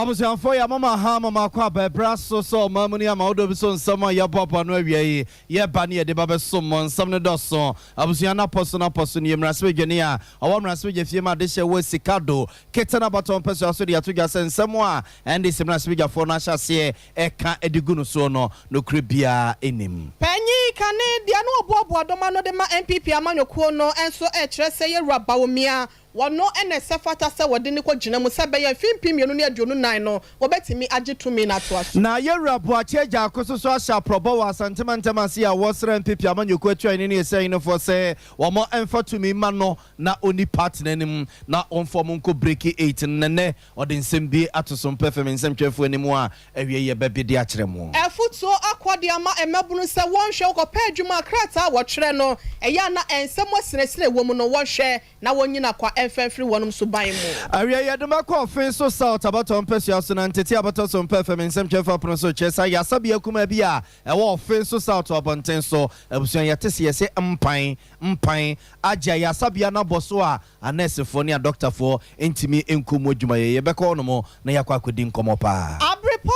Abusuafoɔ, yɛ mama ha mama akɔ abɛbra so sɛ ɔman mu ne ama wodɔ bi so nsɛm a yɛboaboa no awia yi, yɛba ne yɛde ba bɛsom mo. Nsɛm no dɔso, abusua. Napɔ so napɔ so ne yɛ mmarahyɛbadwani a ɔwɔ mmarahyɛbadwa fie mu adehyɛ wɔ Essikado Ketan abatɔ mpɛsoa so de ato dwa sɛ nsɛm a NDC mmarahyɛbadwafoɔ no ahyɛ aseɛ ɛka de gu no soɔ no, nokorɛ biara nnim. Panyin kane deɛ no ɔboaboa dɔm ano de ma NPP amanyɔkuo no nso ɛkyerɛ sɛ yɛwura Bawumia wɔno ɛna ɛsɛ fata sɛ wɔde ne kɔgyina mu sɛ bɛyɛ mfe 2024 no wɔbɛtumi agye tumi no atoa so. Na yɛwura Boakye Agyarko so so ahyɛ aprɔbɔ wɔ Asantemantam ase a wɔsrɛ NPP amanyɔkuo atuayene ne ɛsɛnyinofoɔ sɛ wɔn mfa tumi ma no na ɔni party no anim na ɔmfa ɔmo nkɔ break eight no. Nɛnɛ ɔde nsɛm bi ato so mpɛ fam nsɛmtwerɛfoɔ anim a awie yɛ bɛbi de akyerɛ mo. Ɛfotuo akɔde ama mmabunu sɛ wɔnhwɛ wɔkɔpɛ adwuma, krataa a wɔtwerɛ no ɛyɛ a na nsɛm asinesine wɔ mu no, wɔhwɛ na wɔnyina kwa ɛmfɛmfiri wɔnom so ban mu. Awie yɛde makɔ Offinso South abatɔ mpɛsua so na ntete abatɔ so mpɛ fam nsɛmtwerɛfoɔ apono so kyerɛ sɛ ayasabea kumaa bi a ɛwɔ Offinso South abɔnten so, abusua, yɛte sɛ yɛsɛ mpan mpan agye ayasabea no abɔ so a anɛɛsefoɔ ne adɔktafoɔ ntumi nkɔ mu adwumayɛ. Yɛbɛkɔ hɔnom na yɛakɔ akɔdi nkɔmmɔ paa. Aberepɔ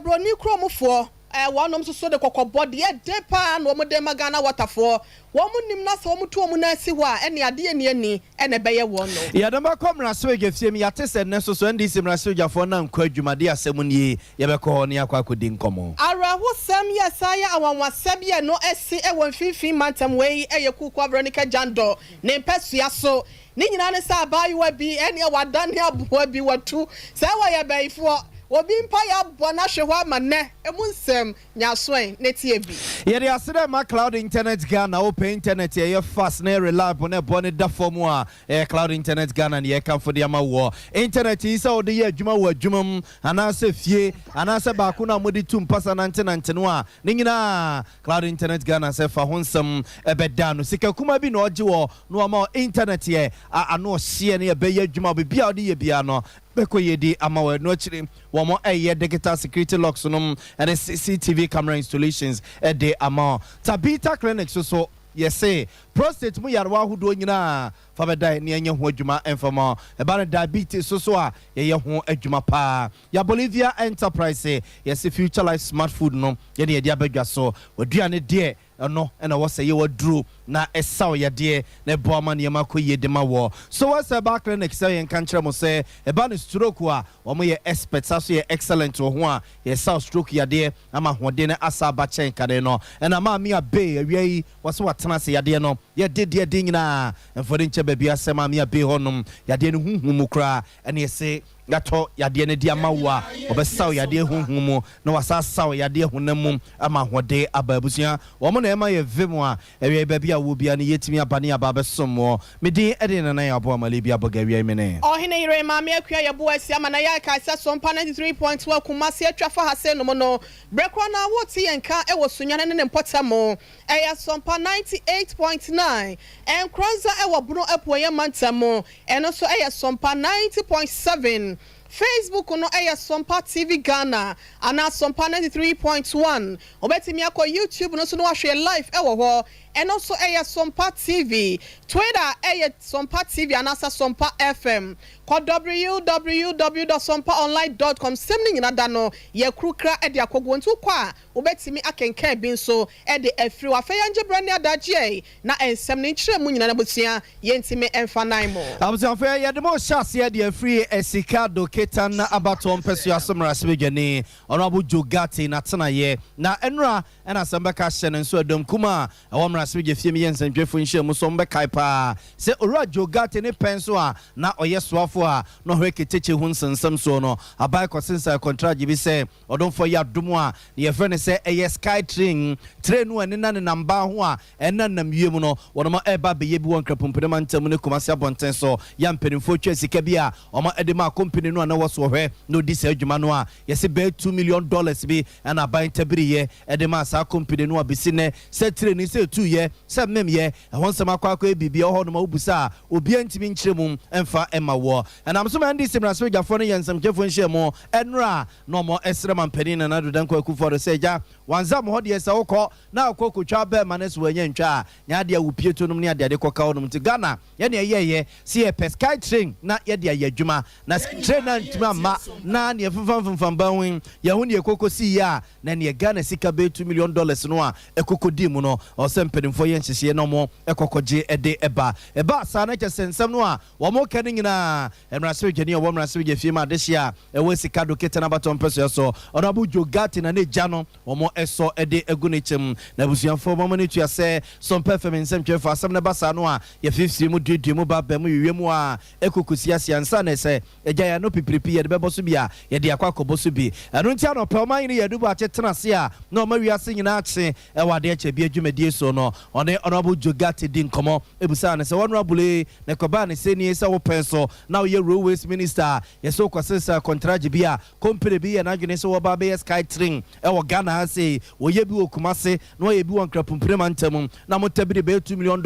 Buroni kuromfoɔ wɔnom nso so de kɔkɔbɔ deɛ de paa na wɔn de ma Ghana Waterfoɔ. Wɔn nim na sɛ wɔn tu wɔn nan si hɔ a, ɛne adeɛ ni ani ɛna ɛbɛyɛ wɔn no. Yɛde bɛkɔ mmarahyɛbadwa fie mu. Yɛate sɛ nnɛ nso so NDC mmarahyɛbadwafoɔ no ankɔ adwumade. Asɛm nie, yɛbɛkɔ hɔ ne yɛakɔ akɔdi nkɔmmɔ. Awerɛhosɛm yɛ saa yɛ awanwasɛm yɛ no asi wɔ Mfimfini Mantam. Wei yɛ Kuukua Veronica Jandor ne mpɛsua so. Ne nyinaa ne sɛ abaayewa bi ɛne wadane aboa bi, watu sɛ wɔyɛ bɛyifoɔ obi mpa yɛ abɔ n'ahwɛ hɔ ama nnɛ emu nsɛm nyasoɛn ne tie bi. Yɛde ase dɛ ma Cloud Internet Ghana. Wopɛ internet ɛyɛ fast na ɛyɛ reliable na ɛbɔ ne da fam a, ɛyɛ Cloud Internet Ghana ne yɛkamfo de ama woɔ. Internet yi, sɛ wode yɛ adwuma wɔ adwuma mu anaasɛ fie anaasɛ baako no a mode tu mpasa nantenante no a, ne nyinaa Cloud Internet Ghana sɛ fa ho nsɛm ɛbɛda no. Sika kuma bi na ɔgye wɔ na wama wo internet yɛ ano ɔhyeɛ ne ɛbɛyɛ adwuma. Biribi a wode yɛ biara no bɛkɔ yɛ di ama wɔ. Ɛno akyiri wɔn ɛyɛ digital security locks nom ɛne CCTV camera installations ɛde ama wɔ. Tabita Clinic so so yɛse prostate mu yarewa ahodoɔ nyinaa fa bɛda ne ɛnyɛ ho adwuma ɛmfama. Ɛba no diabetes so so a, yɛyɛ ho adwuma paa. Yɛ Bolivia Enterprise, yɛse Future Life Smart Food no yɛne yɛde abadwa so. Waduane deɛ ɛno ɛna wɔ sɛ yɛwɔ duro na ɛsaw yadeɛ na ɛboa ma nneɛma kɔ yie de ma wɔ so. Wɔ sɛ ɛba clinic sɛ yɛnka nkyerɛ mo sɛ ɛba no stroke a, wɔn yɛ expert sa so yɛ excellent wɔ ho a yɛsaw stroke yadeɛ ama ahoɔden no asa aba kyɛn kane no. Ɛna maame abe awia yi wɔsɛ watena ase yadeɛ no yɛde deɛ de nyinaa mfɔde nkyɛ baabi asɛ maame abe hɔnom yadeɛ no huhu mu koraa. Ɛne yɛsɛ yɛatɔ yadeɛ no de ama wo a, wɔbɛsaw yadeɛ huhu mu na wasa saw yadeɛ honam mu ama ahoɔden aba. Abusua, wɔn na ɛma yɛ vim a awia baabi a wɔ bia no yɛtumi aba ne aba abɛsom wɔ. Medin ɛde Nana yɛ aboa male bi abɔga awia mene. Ɔhene yere Maame Akua yɛboa asi ama na yɛaka sɛ Sompa 93.1 Kumase atwa fa ha sɛ nom no berɛ korɔ na wote yɛn ka wɔ Sunyane ne ne mpɔtam, ɛyɛ Sompa 98.9. Nkoranza ɛwɔ Bono Apueɛ mantam mu, ɛno nso ɛyɛ Sompa 90.7. Facebook no ɛyɛ Sompa TV Ghana anaa Sompa 93.1. Wobɛtumi akɔ YouTube no so no wahwɛ live ɛwɔ hɔ, ɛno nso ɛyɛ Sompa TV. Twitter ɛyɛ Sompa TV anaasɛ Sompa FM. Kɔ www.sompaonline.com. Sɛm no nyina da no yɛ kurukra ɛde akɔguo, nti wokɔ a wobɛtumi akenkan bi nso ɛde afiri wɔ. Afei yɛngye berɛ ne adagyeɛ na nsɛm no nkyerɛ mu nyina no, abusua, yɛntumi ɛmfa nan mu. Abusuafo, yɛde mo hyɛ aseɛ de afiri Essikado Ketan na abatoɔ mpɛsoa so mmarahyɛbadwani Honorable Joe Ghartey n'atenayɛ. Na ɛnora ɛna asɛm bɛka hyɛ ne nso ɛdɔm kum a ɛwɔ mmarahyɛbadwa fie mu yɛ nsɛntwerɛfoɔ nhyia mu so ɔmbɛkae paa sɛ Owura Joe Ghartey ne pɛn so a na ɔyɛ soafo a na ɔhwɛ ketekye ho nsensɛm soɔ no, aban kɔsensan contract bi sɛ ɔdomfoɔ yɛ adom a ne yɛfrɛ no sɛ ɛyɛ sky train, train no a ɛnena nenam baa ho a ɛna nam wiem no, wɔnom ɛba bɛyɛ bi wɔ Nkrapompene mantam ne Kumase abɔnten so. Yɛ mpanimfoɔ twa sika bi a ɔma ɛde ma company no a na wɔ so ɔhwɛ na ɔdi saa adwuma no a yɛsɛ bɛyɛ $2 million bi ɛna aban tabiriyɛ ɛde ma saa company no a bɛsi nɛ sɛ train sɛ ɛtuyɛ sɛ mmemyɛ ɛho nsɛm akɔ akɔ biribi ɛwɔ hɔ nom a wobusa a obiara ntumi nkyerɛ mu ɛmfa ɛma wɔ. Ɛnam so ma NDC mmarahyɛbadwafoɔ no yɛ nsɛmtwerɛfoɔ nhyia mu ɛnora na ɔmɔ ɛsrɛ ma mpanin Nana Addo Dankwa Akufo-Addo sɛ agya wansa mo hɔ deɛ sɛ wokɔ na akɔ kotwa bɛɛma no sɛ wanya ntwa a nyɛ adeɛ a wopie to nom ne adeade kɔka hɔ nom. Nti Ghana yɛne ɛyɛyɛ sɛ yɛpɛ sky train na yɛde ayɛ adwuma na train na antumi amma na neɛ femfam femfam ban ho yi yɛho neɛ koko si yɛ a na neɛ Ghana sika bɛyɛ $2 million no a ɛkoko di mu no, ɔsɛ mpanimfoɔ yɛ nhyehyɛeɛ na ɔmo ɛkɔkɔgye ɛde ɛba. Ɛba saa na kyɛ sɛ nsɛm no a wɔn ka no nyinaa, mmarahyɛbadwani a ɔwɔ mmarahyɛbadwa fie mu adehye a ɛwɔ Essikado Ketan abatɔ mpɛsoɛ so, Honourable Joe Ghartey, na ne gya no wɔn ɛsɔ ɛde agu ne kyɛm. Na abusuafoɔ wɔn no tua sɛ Sompa FM nsɛmtwerɛfoɔ asɛm no ba saa no a, yɛfifiri mu duadua mu ba bɛn mu wiwie mu a ɛkoko siasia nsa na ɛsɛ agya yɛn ano pipiripi yɛde bɛbɔ so bi a yɛde akɔ akɔbɔ so bi. Ɛno nti anɔpɛ ɔman yene yɛde bu akye tena ase a na ɔma wiase nyinaa kye ɛwɔ adeɛ kyɛ bi adwumadie so no, ɔne Honourable Joe Ghartey di nkɔmmɔ ebusaa no sɛ, "Honourable yi, na ɛkɔbaa ne sɛ nie sɛ wopɛn so na woyɛ railways minister a yɛsɛ wokɔsesa kɔntragye bi a company bi yɛ n'adwene sɛ wɔba bɛyɛ sky train ɛwɔ Ghana ha sei, wɔyɛ bi wɔ Kumase na wɔyɛ bi wɔ Nkrapumpire mantam, na motabiri bɛyɛ $2 million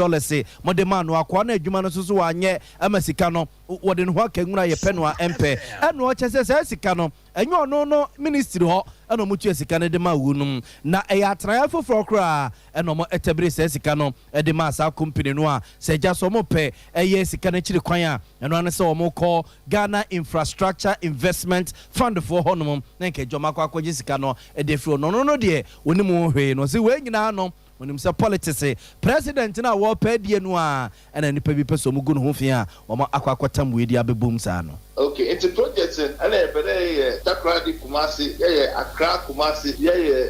mode maa no akoa no adwuma no nso so wanyɛ ama sika no wɔde ne ho aka nwura yɛpɛ no a ɛmpɛ?" Ɛna ɔkyɛ sɛ saa sika no ɛnyɛ ɔno no ministry hɔ ɛna ɔmo tua sika no de ma wu nom, na ɛyɛ atenaeɛ foforɔ koraa ɛna ɔmo ɛtɛbere saa sika no ɛde maa saa company no a sɛ agya so ɔmo pɛ ɛyɛ sika no akyiri kwan a, ɛno ano sɛ ɔmo kɔ Ghana Infrastructure Investment Fund foɔ hɔnom na nka adwuma akɔ akɔgye sika no ɛde afiri hɔ. No ɔno no deɛ onim ho hwee no, ɔsɛ wei nyinaa no onim sɛ politics, president no a wɔpɛ die no a ɛna nipa bi pɛ sɛ ɔmo gu ne ho fi a wɔn akɔ akɔtam wei de abɛbom saa no. Okay, nti project ɛna yɛpɛ dɛ yɛyɛ Takoradi Kumasi, yɛyɛ Accra Kumasi, yɛyɛ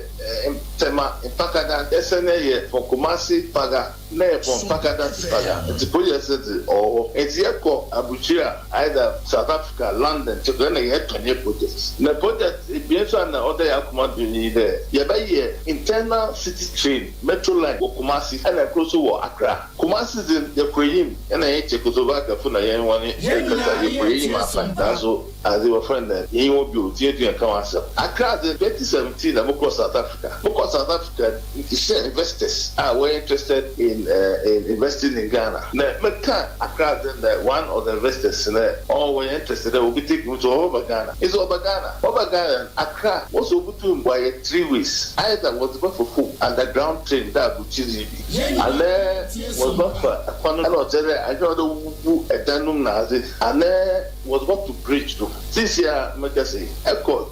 Tema Mpakadan, yɛsɛ na yɛ from Kumasi Paga, na yɛ from Mpakadan to Paga. Nti project de ɔwɔ hɔ. Nti yɛkɔ abukyire a, either South Africa, London, kyerɛ na yɛtɔ nyɛ project. Na project ebien nso a na ɔda yɛ akoma do yi dɛ yɛbɛyɛ internal city train, metro line wɔ Kumasi, ɛna ɛkoro so wɔ Accra. Kumasi de yɛkɔ enyim, ɛna yɛn Czechoslovakia fo na yɛn wɔne ɛkasa yɛkɔ enyim afa, nanso adze wɔfrɛ no yɛn wɔ bio tie tu yɛn ka wɔn asɛm. Accra de, 2017 na mokɔ South Africa. Mokɔ South Africa nti hyɛ investors a wɔyɛ interested in investing in Ghana, na meka Accra de na one of the investors na ɔwɔ wɔyɛ interested dɛ obi take mu so ɔbɛba Ghana. Nti ɔba Ghana, ɔba Ghana Accra, wɔsɛ obutum wɔayɛ three ways: either wɔdze bɛfa fom, underground train dɛ abukyiri bi, anaa wɔdze bɛfa ɛkwan no ɛna ɔkyerɛ dɛ adwene wɔde wugu ɛdan no mu n'adze, anaa wɔdze bɛto bridge do. Sisi a mɛka sɛ ɛkɔ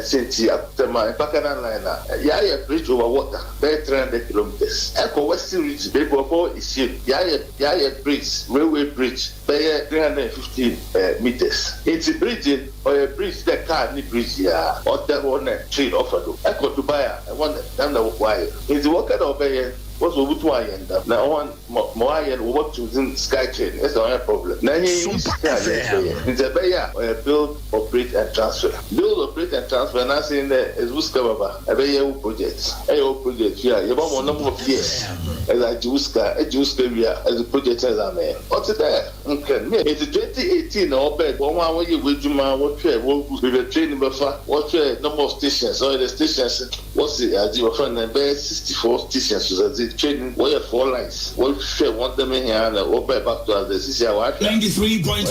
Senti Tema Mpakadan line a yɛayɛ bridge over water bɛyɛ 300 kilometres. Ɛkɔ Western Region beebi wɔkɔ Esie, yɛayɛ bridge, railway bridge bɛyɛ 350 meters. Nti bridge ɔyɛ bridge dɛ car ne bridge a ɔda hɔ na train ɔfa do. Ɛkɔ Dubai a, ɛwɔ na dɛm na wɔayɛ. Nti wɔka dɛ ɔbɛyɛ wɔsɛ obutum ayɛ ndam na ɔwɔ ma wɔayɛ no wɔbɛtum dze sky train ɛsɛ ɔyɛ problem na ɛnyɛ yi sika a yɛbɛyɛ. Nti ɛbɛyɛ a ɔyɛ build, operate and transfer. Build, operate and transfer n'ase dɛ ɛdze sika baba, ɛbɛyɛ wo project, ɛyɛ wo project wie a, yɛbɛ mɔ number of years ɛdze agye wo sika. Ɛgye wo sika wie a, ɛdze project ɛdze amɛyɛ ɔte dɛ nkran mi. Nti 2018 na ɔbɛ wɔn a wɔyɛ wɔ adwuma, wɔhwɛ wɔ baabi train bɛfa, wɔhwɛ number of stations ɔyɛ the stations wɔsi agye wɔfrɛ no bɛyɛ 64 stations. Ɛdze train wɔyɛ four lines, wɔhwɛ wɔn dɛm hia na wɔbɛ back to us sisi a wɔahwɛ 93.1.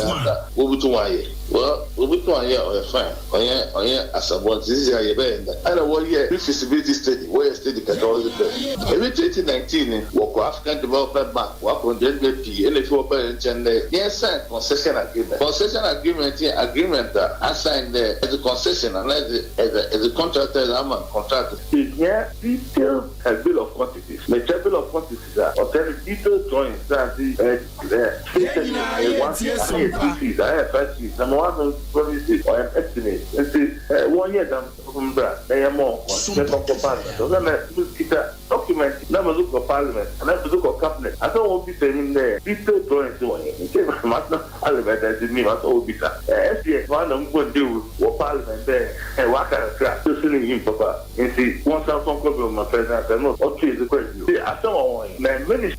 Wɔbutu wɔn ayɛ well, wɔbutu wɔn ayɛ ɔyɛ fine, ɔyɛ asabɔ. Nti sisi a yɛbɛyɛ nda ɛna wɔyɛ pre feasibility study, wɔyɛ study kakra wɔdze pɛ ebi. 2019 wɔkɔ African Development Bank, wakɔ ndwendwe pii, ɛna efi wɔbɛyɛ nkyɛn dɛ yɛn sign concession agreement. Concession agreement yɛ agreement a asign dɛ ɛdze concession ana ɛdze contractor ɛdze ama contract. Ehia detailed bill of quantities. Mekyɛ bill of quantities a ɔtɛ detailed drawings na adi ɛ ɛ station ɛ 1 feet ana yɛ 2 feet ana yɛ 5 feet na ma one promise ɔyɛ estimate. Nti wɔn yɛ dam mbra na yɛ mɔ nkɔ yɛ kɔ parliament, ɔsɛ na kita document na mo kɔ parliament ana mo kɔ cabinet asɛ wɔn bi sɛ ɛnim dɛ detailed drawings wɔ yɛ. Nti ma tena parliament ɛdi mi ma sɛ wɔn bisa ɛ ɛsɛ wɔn na mbɔ ndewu wɔ parliament dɛ waka kakra soso ne yim papa. Nti wɔn san fɔn kɔ bi wɔn president ɛno ɔtún ezi kɔ ebi o asɛm wɔ wɔn yɛ na minister.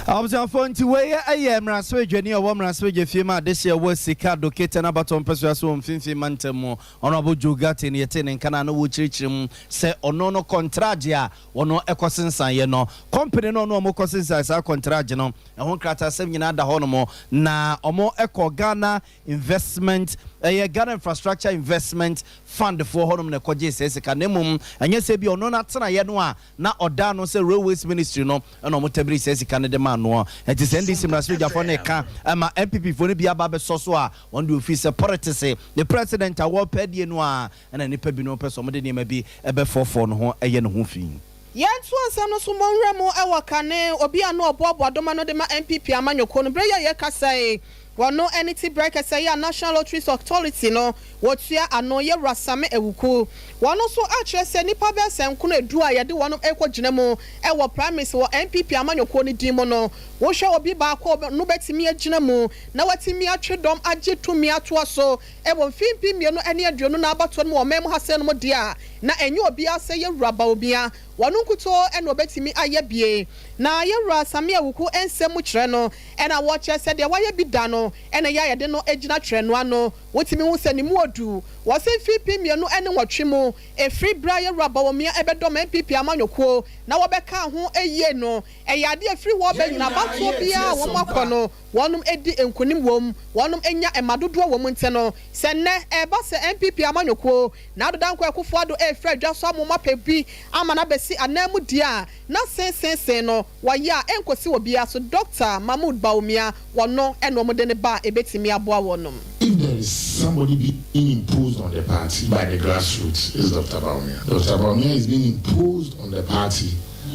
Abusuafoɔ, nti wei ɛyɛ mmarahyɛbadwani a ɔwɔ mmarahyɛbadwa fie mu adehyeɛ wɔ Essikado Ketan abatɔ mpɛsoa so wɔ mfimfini mantam mu, Honourable Joe Ghartey no yɛte ne nka no a na wɔkyerɛkyerɛ mu sɛ ɔno no kɔntragye a ɔno ɛkɔ sensaeɛ no, company no ɔno ɔmo kɔ sensan saa kɔntragye no, ɛho nkratasɛm nyinaa da hɔ nom na ɔmo ɛkɔ Ghana Investment Ɛyɛ Ghana Infrastructure Investment Fund foɔ hɔnom na ɛkɔgyee saa sika na mmom ɛnyɛ sɛ bi ɔno n'atenaeɛ no a na ɔda ano sɛ Railways Ministry no na wɔn tabiri saa sika no de maa noɔ. Ɛnti sɛ NDC mmarahyɛbadwafoɔ no reka ma NPP foɔ no bi aba abɛsɔ so a, wɔn deɛ wɔfiri sɛ politics ne President a wɔrepɛ adie no ara na nnipa binom pɛ sɛ wɔde nneɛma bi bɛfɔɔfɔɔ ne ho yɛ ne ho fi. Yɛntoa nsɛm no so mmɔ nwura mu wɔ kane obi a na ɔboaboa dɔm ano de ma NPP amanyɔkuo no berɛ yi a yɛrekasa yi. Wɔno ne ti berɛ kɛsɛ yi a National Lotteries Authority no wɔtua ano, Yɛwura Same Awuku. Wɔno nso akyerɛ sɛ nnipa bɛyɛ sɛ nkono edu a yɛde wɔnom rekɔgyina mu wɔ primaries wɔ NPP amanyɔkuo no din mu no, wohwɛ obi baako a ɔno bɛtumi agyina mu na watumi atwe dɔm agye tumi atoa so wɔ mfe 2020 no abatoɔ no mu wɔ ɔman mu ha sɛɛ nom deɛ a, na ɛnyɛ obiara sɛ Yɛwura Bawumia. Wɔno nkutoo na ɔbɛtumi ayɛ bie. Na Yɛwura Same Awuku nsɛm mu kyerɛ no, Ɛna wɔkyerɛ sɛ deɛ wayɛ bi da no na ɛyɛ a yɛde no gyina twerɛ no ano. Wotumi hu sɛ ne mu ɔdu. Wɔse mfeɛ 2008 mu, ɛfiri berɛ a Yɛwura Bawumia ɛbɛdɔm NPP amanyɔkuo na wɔbɛkaa ho yie no, ɛyɛ adeɛ a ɛfiri hɔ reba nyinaa abatoɔ biara a wɔn akɔ no wɔnom di nkunim wɔ mu, wɔnom nya mma dodoɔ wɔ mu nti no, sɛ nnɛ ɛreba sɛ NPP amanyɔkuo na Addo Dankwa Akufo Addo refrɛ adwa so amoma pɛ bi ama no abɛsi ananmu deɛ a, na seeseesee no wɔyɛ a ɛnkɔsi obiara so. Dɔkta Mahmood Bawumia, wɔno na wɔde no ba a ɛbɛtumi aboa wɔnom. If there is somebody being imposed on the party by the grassroots, it's Dr. Bawumia. Dr. Bawumia is being imposed on the party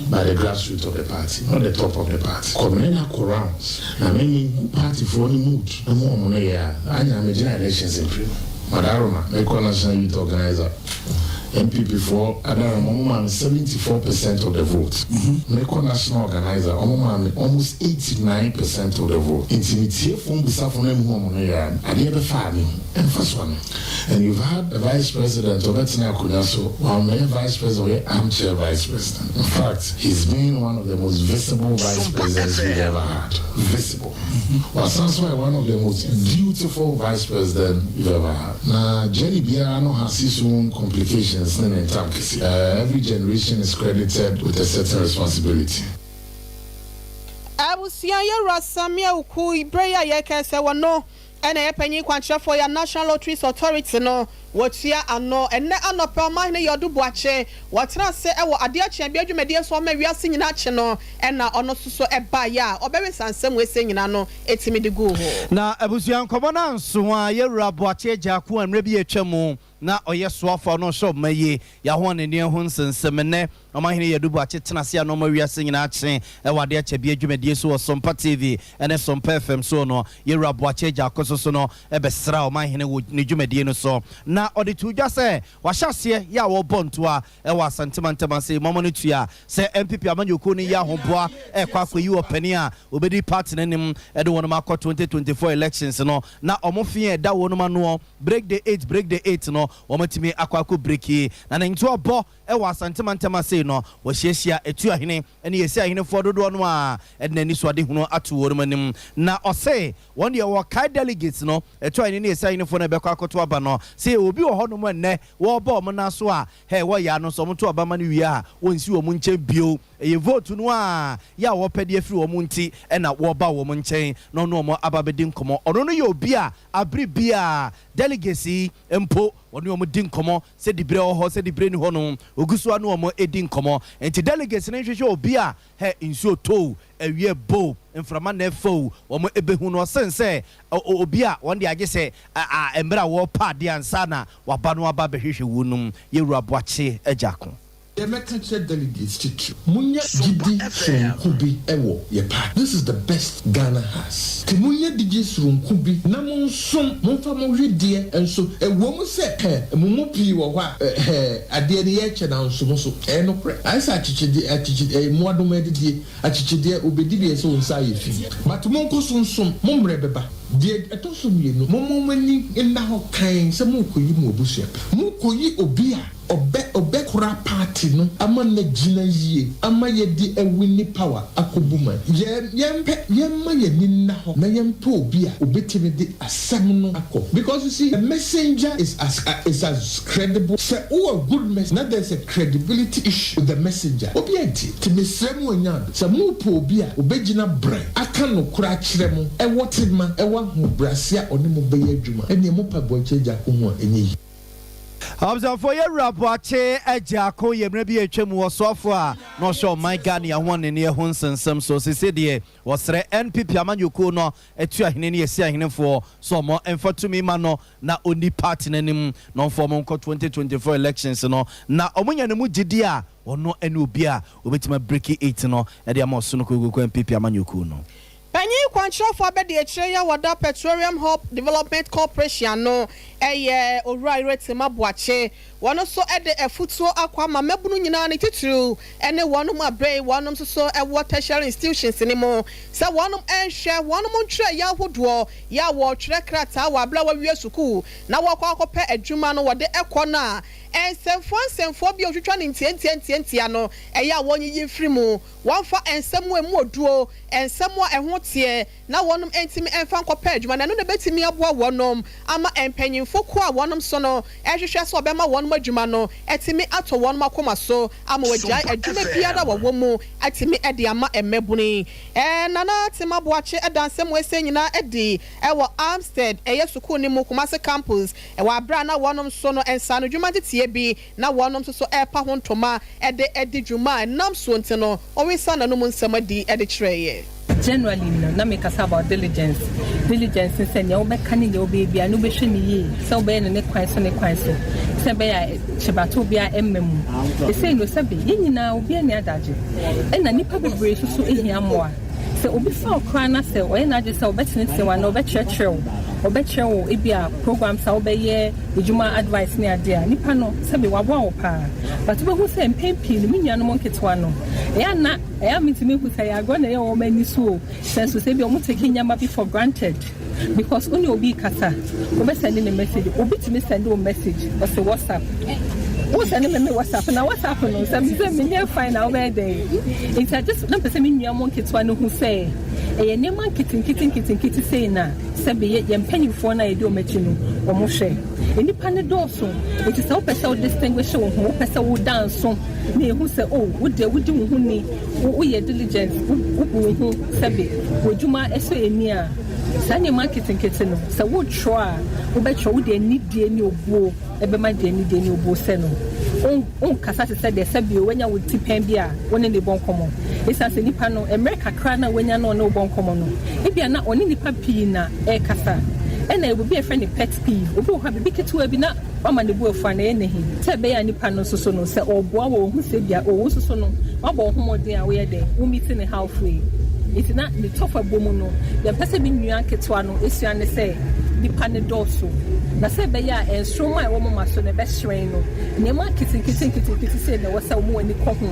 by the grassroots of the party, not the top of the party. Kɔmene na kɔ rounds. Na me me hu party foɔ ne mood na mu ɔmo no yɛ a, anya me gyina elections mpire mu. Madaroma, mekɔ national youth organizer. NPP foɔ Adaroma ɔmo maa me 74% of the vote. Mekɔ national organizer ɔmo maa me almost 89% of the vote. Nti me tie fo mbusafo na mehu ɔmo no yɛ a, adeɛ bɛfa a mehu. Ɛmfa so ano. And you've had a vice president ɔbɛtena akonnwa so, wammɛyɛ vice president, ɔyɛ armchair vice president. In fact, he's been one of the most visible vice presidents we've ever had. Visible. Wasan so ayɛ one of the most dutiful vice president we've ever had. Na journey biara no has its own complications ne ne ntam kɛse. Every generation is credited with a certain responsibility. Abusua Yɛwura Samia Oku berɛ yi a yɛreka yi sɛ wɔno na ɛyɛ panyin kwankyerɛfoɔ ya National Lotteries Authority no wɔtua ano. Ɛnnɛ anɔpa Ɔmanhene Yɔdu Boakye wɔtena ase wɔ adeɛ kyeabea dwumadie so ɔma wiase nyinaa kye no ɛna ɔno nso so ɛbaeɛ a ɔbɛwe saa nsɛm wei sɛ nyinaa no ɛtumi de guu hɔ. Na abusua nkɔmmɔ no anso a Yɛwura Boakye Agyarko a mmerɛ bi a atwa mu na ɔyɛ soafoɔ a na ɔhwɛ ɔman yi yɛahoɔnenneɛ ho nsensɛm nnɛ Ɔmanhene Yadu Boakye tena ase a na ɔma wiase nyinaa kye wɔ adeɛ kyɛbea dwumadie so wɔ Sompa TV ne Sompa FM soɔ no, Yɛwura Boakye Agya so no bɛsraa Ɔmanhene wɔ ne dwumadie no so na ɔde too dwa sɛ wahyɛ aseɛ yɛ a wɔrebɔ ntoa wɔ Asante mantam ase mmɔmɔ no tua sɛ NPP amanyɔkuo no yɛ ahoboa rekɔ akɔyi ɔpanin a ɔbɛdi party no anim de wɔnom akɔ 2024 elections no na wɔn fe a ɛda wɔnom anoɔ break the eight break the eight no wɔatumi akɔ akɔ breaki na ne ntoa bɔ Wɔ Asante mantam ase no, wɔahyiahyia Atuahene ne Yɛsi ahenefoɔ dodoɔ no ara de n'anisoadehunu ato wɔn anim. Na ɔse wɔn deɛ wɔkae delegates no, Atuahene ne Yɛsi ahenefoɔ no a ɛbɛkɔ akɔto aba no, sɛ yɛwɔ obi wɔ hɔnom ɛnnɛ wɔrebɔ wɔn nan so a, hɛ, wɔyɛ ano sɛ wɔto aba ma no wie a, wɔnsi wɔn nkyɛn bio. Ɛyɛ vote no ara yɛ a wɔpɛ de afiri wɔn nti na wɔreba wɔn nkyɛn na ɔne wɔn aba abɛdi nkɔmmɔ. Ɔno no yɛ obi a abere biara delegates yi mpo wɔne wɔn di nkɔmmɔ. Sɛ diberɛ wɔ hɔ, sɛ diberɛ nni hɔ no, ɔgu so ara ne wɔn di nkɔmmɔ. Enti delegates no nhwehwɛ obi a, hɛ, nsuo tɔ o, awia bɔ o, mframa na ɛfa o, wɔn bɛhu no ɔsen sɛ obi a wɔn deɛ agye sɛ mmerɛ a wɔrepɛ adeɛ ansa na waba no aba abɛhwehwɛ wɔn nom. Yɛwura Boakye Agyarko. Deɛ mɛka kyerɛ delegates titiriw, Monya gyidi soronko bi wɔ yɛ party. This is the best Ghana has. Nti monya digye soronko bi na monsom, momfa mo hwedeɛ nso. Ɛwom sɛ hɛ mo mu pii wɔ hɔ a hɛ adeɛ no yɛkyɛ nanso mo so. Ɛyɛ nokorɛ. Ayɛ sɛ akyekyedeɛ, akyekye ɛyɛ mmoadoma adidie. Akyekyedeɛ, wobɛdi deɛ sɛ wo nsa ayɛ fi. But monkɔ so nsom, mo mmerɛ bɛba. Deɛ ɛtɔ so mmienu, momma mo ani nna hɔ kann sɛ morekɔyi mo abusua pa. Morekɔyi obi a Ɔbɛ ɔbɛkora party no ama no agyina yie ama yɛde awini power akɔbu man. Yɛ yɛmpɛ yɛmma yɛn ani nna hɔ na yɛmpɛ obi a obetumi de asɛm no akɔ because you see a messenger is as is as credible sɛ wowɔ good mess na there is a credibility issue with the messenger obiara ntie nti mesrɛ mo anya ado sɛ mopɛ obi a obegyina brɛ aka nokorɛ akyerɛ mo ɛwɔ tema ɛwɔ. Ahobrɛase a ɔne mo bɛyɛ adwuma, ɛnneɛ mopa Boakye Agyarko ho a, ɛnyɛ yie. Abusuafoɔ, yɛwura Boakye Agyarko yɛ mmerɛ bi a atwa mu ɔsoafoɔ a na ɔhwɛ ɔman Ghana ho anene ho nsɛnsɛm so. Sese deɛ, wɔsrɛ NPP amanyɔkuo no atu ahene ne asi ahenefoɔ sɛ ɔmo mfa tumi ma no na ɔni party no anim na ɔmfa ɔmo nkɔ 2024 elections no, na ɔmo nya ne mu gyidi a, ɔno ne obi a obɛtumi abreak eight no ɛde ama ɔsono kokooko NPP amanyɔkuo no. Panyin kwankyerɛfoɔ abɛdi akyire yi a wɔda Petroleum Hub Development Corporation no ɛyɛ Owura Iretima Boakye. Wɔn nso de afutuo akɔ ama mmabunu nyinaa, ne titiriw ne wɔn mu abere wɔn nso so wɔ tertiary institutions ne mu, sɛ wɔn nhwɛ wɔn ntwerɛ yɛ ahodoɔ yɛ a wɔretwerɛ krataa wɔ abere a wɔawie sukuu na wɔkɔ akɔpɛ adwuma no, wɔde ɛkɔ no a, nsɛmfoɔ nsɛmfoɔ bi a otwitwa ne ntiantia ntiantia no, ɛyɛ a wɔnyiyi mfiri mu, wɔmfa nsɛm a emu oduo, nsɛm a ɛho teɛ, na wɔnom ntumi mfa nkɔpɛ adwuma, na ɛno na bɛtumi aboa wɔnom ama mpanyinfo ko a wɔnom so no ɛhwehwɛ sɛ ɔbɛma wɔnom adwuma no ɛtumi atɔ wɔnom akoma so ama wɔagyae adwuma biara wɔwɔ mu atumi ɛde ama mmabunu yi. Nana Tema Boakye ɛda nsɛm wɔ ɛsɛ nyinaa ɛdi ɛwɔ Aamusted ɛyɛ sukuu ne mu, Kumase campus, ɛwɔ abere a na wɔnom so no nsaano dwuma nteteɛ bi na wɔnom nso so ɛrepa ho ntoma ɛde ɛdi dwuma a ɛnam soɔ nti no, ɔresa n'anum nsɛm adi ɛde kyerɛ yɛ. Generally no, na mekasa about diligence. Diligence sɛ nea wobɛka ne nea wobɛyɛ bia no, wobɛhwɛ ne yie sɛ wobɛyɛ no ne kwan so, ne kwan so, sɛ ɛbɛyɛ a kyebato biara ɛmma mu. Ɛsei no, sɛbe yɛn nyinaa obi ani adagye, ɛna nnipa bebree nso so hia mmoa. Sɛ obi fa wo koraa na sɛ ɔyɛ n'adwene sɛ ɔbɛtenetene wo anaa ɔbɛkyerɛkyerɛ wo, ɔbɛkyerɛ wo ebi a programs a wobɛyɛ adwuma, advice ne adeɛ a, nipa no sɛbe waboa wo paa. But wobɛhu sɛ mpɛn pii no, me nuanom nketewa no, ɛyɛ ana ɛyɛ a mentumi hu sɛ ɛyɛ agorɔ na ɛyɛ wɔn ani so o, sɛ nso sɛ ebi ɔmo take nneɛma bi for granted, because wo ne obi kasa, wobɛsend ne message, obi tumi send wo message, ɔsɛ WhatsApp wo send me WhatsApp na WhatsApp no sɛ me sɛ menyɛ fine na wobɛyɛ dɛn? Nti I just na mpɛ sɛ me nua mo nketewa no hu sɛ ɛyɛ nneɛma nketenkete nketenkete sei na sɛbe yɛn mpanyinfoɔ no a yɛdi wɔn akyi no, wɔn hwɛ nnipa no dɔɔso. Nti sɛ wopɛ sɛ wo distinguish wo ho, wopɛ sɛ woda nso na ehu sɛ, oh, wo deɛ wodi wo ho ni, woyɛ diligent, wobu wo ho, sɛbe w'adwuma ɛsɔ ani a, saa nneɛma nketenkete no, sɛ wotwerɛ a, wobɛtwerɛ wode anidie ne obuo ɛbɛma deɛ anidie ne obuo sɛ no. Wonkasa te sɛ deɛ sɛbe wanya wo ti pɛn bi a wo ne ne bɔ nkɔmmɔ, ɛsiane sɛ nipa no mmerɛ kakra na wanya no ɔne wo bɔ nkɔmmɔ no, ebia na ɔne nipa pii na ɛrekasa. Ɛna ɛwɔ bi a yɛfrɛ no pet peeve. Obi wɔ hɔ a, biribi ketewa bi na wama ne bu afu a, na ɛyɛ n'ahi. Sɛ ɛbɛyɛ a nipa no nso so no, sɛ ɔboa wɔ ɔhu sɛ bia ɔwɔ soso no, wabɔ wo ho mmɔden a woyɛ dɛn wo meet ne halfway. Nti na ne tɔfa bɔ mu no, yɛmpɛ sɛ me nua nketewa no esua ne sɛ nipa ne dɔɔso, na sɛ ɛbɛyɛ a nsoroma a ɛwɔ moma so no ɛbɛhyerɛn no, nneɛma nketenkete nketenkete sei na ɛwɔ sɛ wɔn ani kɔ ho.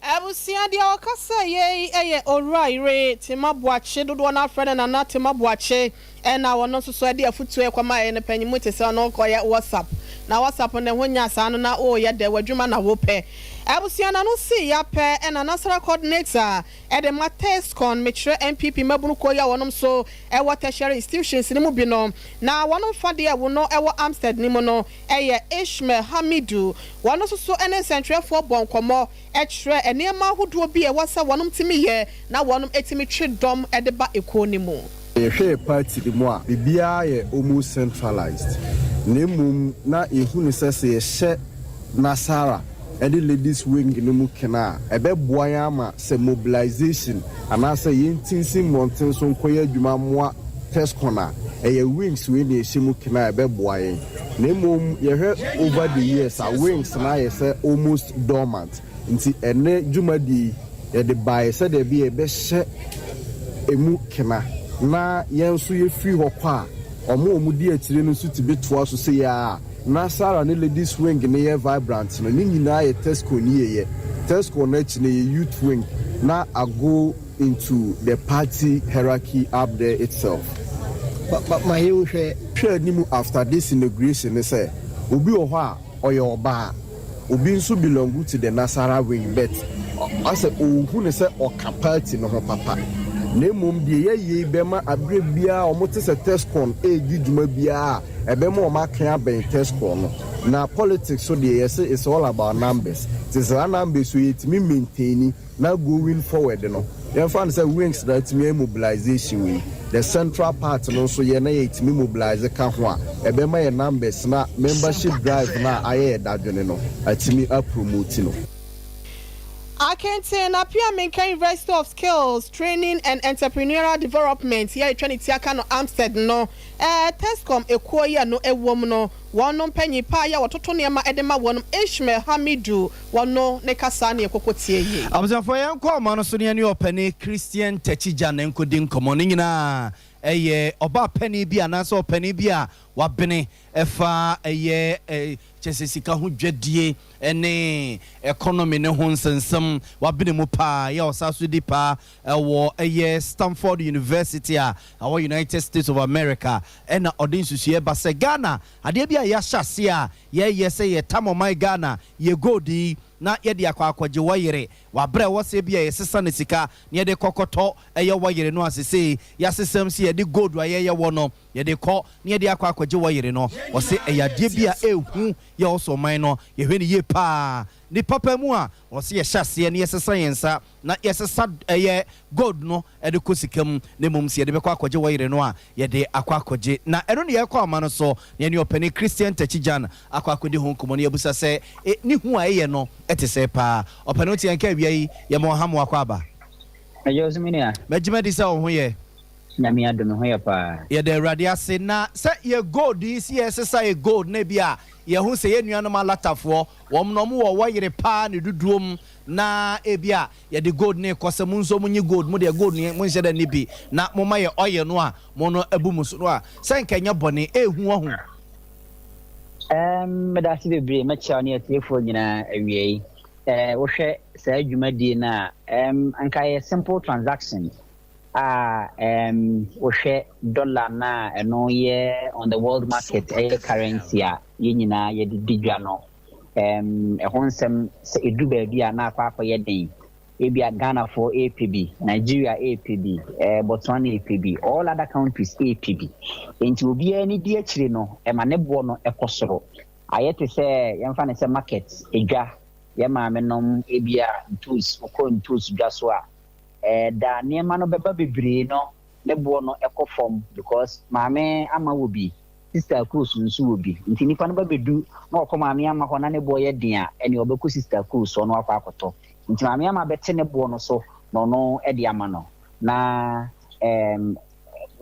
Abusua, deɛ ɔkasa yei yɛ Owura Yere Tema Boakye, dodoɔ no afrɛ no Nana Tema Boakye, ɛna ɔno nso so ɛde afutuo ɛkɔma ɛyɛ no panyimu te sɛ ɔno kɔyɛ WhatsApp na WhatsApp ne ho nya saa no na ɔreyɛ dɛ w'adwuma na wopɛ. Abusua, nano si yapɛ, ɛna Nasara coordinator ɛde ma TESCON, mekyerɛ NPP mmabunu kuo yi a wɔnom so ɛwɔ tertiary institutions no mu bi no, na wɔnom fa deɛ ɛwo no ɛwɔ Aamusted ne mu no, ɛyɛ Ishmael Hamidu. Wɔn nso so ɛne nsɛntwerɛfoɔ bɔ nkɔmmɔ ɛkyerɛ nneɛma ahodoɔ bi a ɛwɔ sɛ wɔnom tumi yɛ na wɔnom tumi twe dɔm de ba ekuo no mu. Yɛhwɛ party no mu a, biribiara yɛ almost centralized, na mmom na yɛhu no sɛ yɛhyɛ Nasara ɛne ladies wing no mu kena a, ɛbɛboa yɛn ama sɛ mobilization anaasɛ yɛntinsi mmɔnten so nkɔyɛ adwuma mmoa TESCON a, ɛyɛ wings wei na ɛhyɛ mu kena a, ɛbɛboa yɛn. Na mmom yɛhwɛ over the years a, wings na ayɛ sɛ almost dormant. Nti ɛnɛ dwumadie yi, yɛde baeɛ sɛdeɛ bi yɛbɛhyɛ emu kena na yɛn nso yɛfiri hɔ kɔ a, ɔmo a ɔmo di akyire no nso tumi toa so sɛ yɛ a na Sarah ne ladies wing ne yɛ vibrant no, ne nyinaa yɛ TESCON yiyeyɛ. TESCON no akyi no yɛ youth wing na ago into the party hierarchy up there itself. Ma yɛnhwɛ. Hwɛ anim after this inauguration ne sɛ obi wɔ hɔ a ɔyɛ ɔbaa, obi nso belong to the Nasara wing, but asɛ ɔnhu ne sɛ ɔka party no ho papa, na mmom deɛ yɛyɛ bɛma aberɛ biara ɔmo te sɛ TESCON ɛredi dwuma biara a, ɛbɛma ɔmo aka abɛn TESCON no. Na politics so deɛ, yɛsɛ it's all about numbers. Te saa numbers so yɛtumi maintain na going forward no. Yɛmfa no sɛ wings na atumi ayɛ mobilization wei, the central part no nso yɛn na yɛtumi mobilize ka ho a, ɛbɛma yɛn numbers na membership drive no a ayɛ yɛ dadwene no atumi apromote no. Akenten Appiah Menka University of Skills Training and Entrepreneurial Development yɛ atwa ne ti aka no AAMUSTED no TESCOM ekuo yi a no ɛwɔ mu no, wɔn no mpanyin paa yɛ wɔtoto nneɛma de ma wɔn, Ishmael Hamidu, wɔn no ne kasa ne ɛkɔkɔ tie yie. Abusuafoɔ, yɛn kɔ ɔma no so ne yɛne ɔpani Christian Takyi ne nkɔdi nkɔmmɔ no nyinaa. Ɛyɛ ɔbaa panin bi anaasɛ ɔpanin bi a wabene ɛfa ɛyɛ kyɛ sɛ sika ho dwadie ne economy ne ho nsɛnsɛm, wabene mu paa, yɛ ɔsa so di paa ɛwɔ ɛyɛ Stanford University a ɛwɔ United States of America, ɛna ɔde nsusuɛ ba sɛ Ghana adeɛ bi a yɛahyɛ ase a yɛyɛ sɛ yɛtam ɔman Ghana yɛ gold yi na yɛde akɔ akɔgye wɔyere wabrɛ wɔ sɛ bi a yɛsesa ne sika na yɛde kɔkɔtɔ ɛyɛ wɔyere no asese yɛasesɛm sɛ yɛde gold a yɛyɛ wɔ no yɛde kɔ na yɛde akɔ akɔgye wɔyere no. Ɔsɛ ɛyɛ adeɛ bi a ɛɛhu yɛ ɔsɔ ɔman no yɛhwɛ ne yie paa nipa pɛ mu a ɔsɛ yɛhyɛ aseɛ na yɛsesa yɛn nsa na yɛsesa ɛyɛ gold no ɛde kɔ sika mu, na mmom sɛ yɛde bɛkɔ akɔgye wɔyere no a, yɛde akɔ akɔgye. Na ɛno ne yɛkɔ ama no so na yɛne ɔpani Christian Takyi akɔ akɔdi ho nkɔmmɔ no, yɛbusa sɛ ne hu a ɛyɛ no ɛte sɛ paa. Ɔpani, wote yɛnka awia yi, yɛma ɔha mo akɔ aba. Ɛyɛ ɔsɛ me nua. Magyima di sɛ wo ho yɛ. Nyame adom, ho yɛ paa. Yɛda Awurade ase. Na sɛ yɛ gold yi si yɛsesa yɛ gold na bi a yɛho sɛ yɛn nuanom alatafoɔ wɔn na wɔn wɔ wɔyere paa ne dodoɔ mu, na ebi a yɛde gold ne kɔ sɛ mo nso mo nye gold, mo deɛ gold ne mo nhyɛ dɛ ne bi na mo ma yɛ ɔyɛ no a mo no abu mo so no a, sɛ nkɛnyɛ bɔne ehu ɔho. Meda ase bebree. Mɛkyerɛw ne atiefoɔ nyinaa awie yi. Wohwɛ saa dwumadie no a, anka yɛ simple transaction a wohwɛ dollar na ɛno yɛ on the world market, ɛyɛ currency a yɛn nyinaa yɛde di dwa no, ɛho nsɛm sɛ ɛdu baabi a na akɔ akɔyɛ den. Ebi a Ghanafoɔ ɛɛpɛ bi, Nigeria ɛɛpɛ bi, Botswana ɛɛpɛ bi, all other countries ɛɛpɛ bi, nti obiara ni di akyire no ɛma ne boɔ no ɛkɔ soro. Ayɛ te sɛ yɛmfa ne sɛ market edwa, yɛ maame nom ebi a ntoos, wokɔ ntoos dwa so a, da nneɛma no bɛba bebree no, ne boɔ no ɛkɔ fam because Maame Ama wɔ bi, Sister Cruz nso wɔ bi, nti nipa no ba bɛdu na ɔkɔ Maame Ama hɔ na ne boɔ yɛ den a, ɛne ɔbɛkɔ Sister Cruz hɔ na wakɔ akɔtɔ. Nti Maame Ama bɛte ne boɔ no so na ɔno ɛde ama no na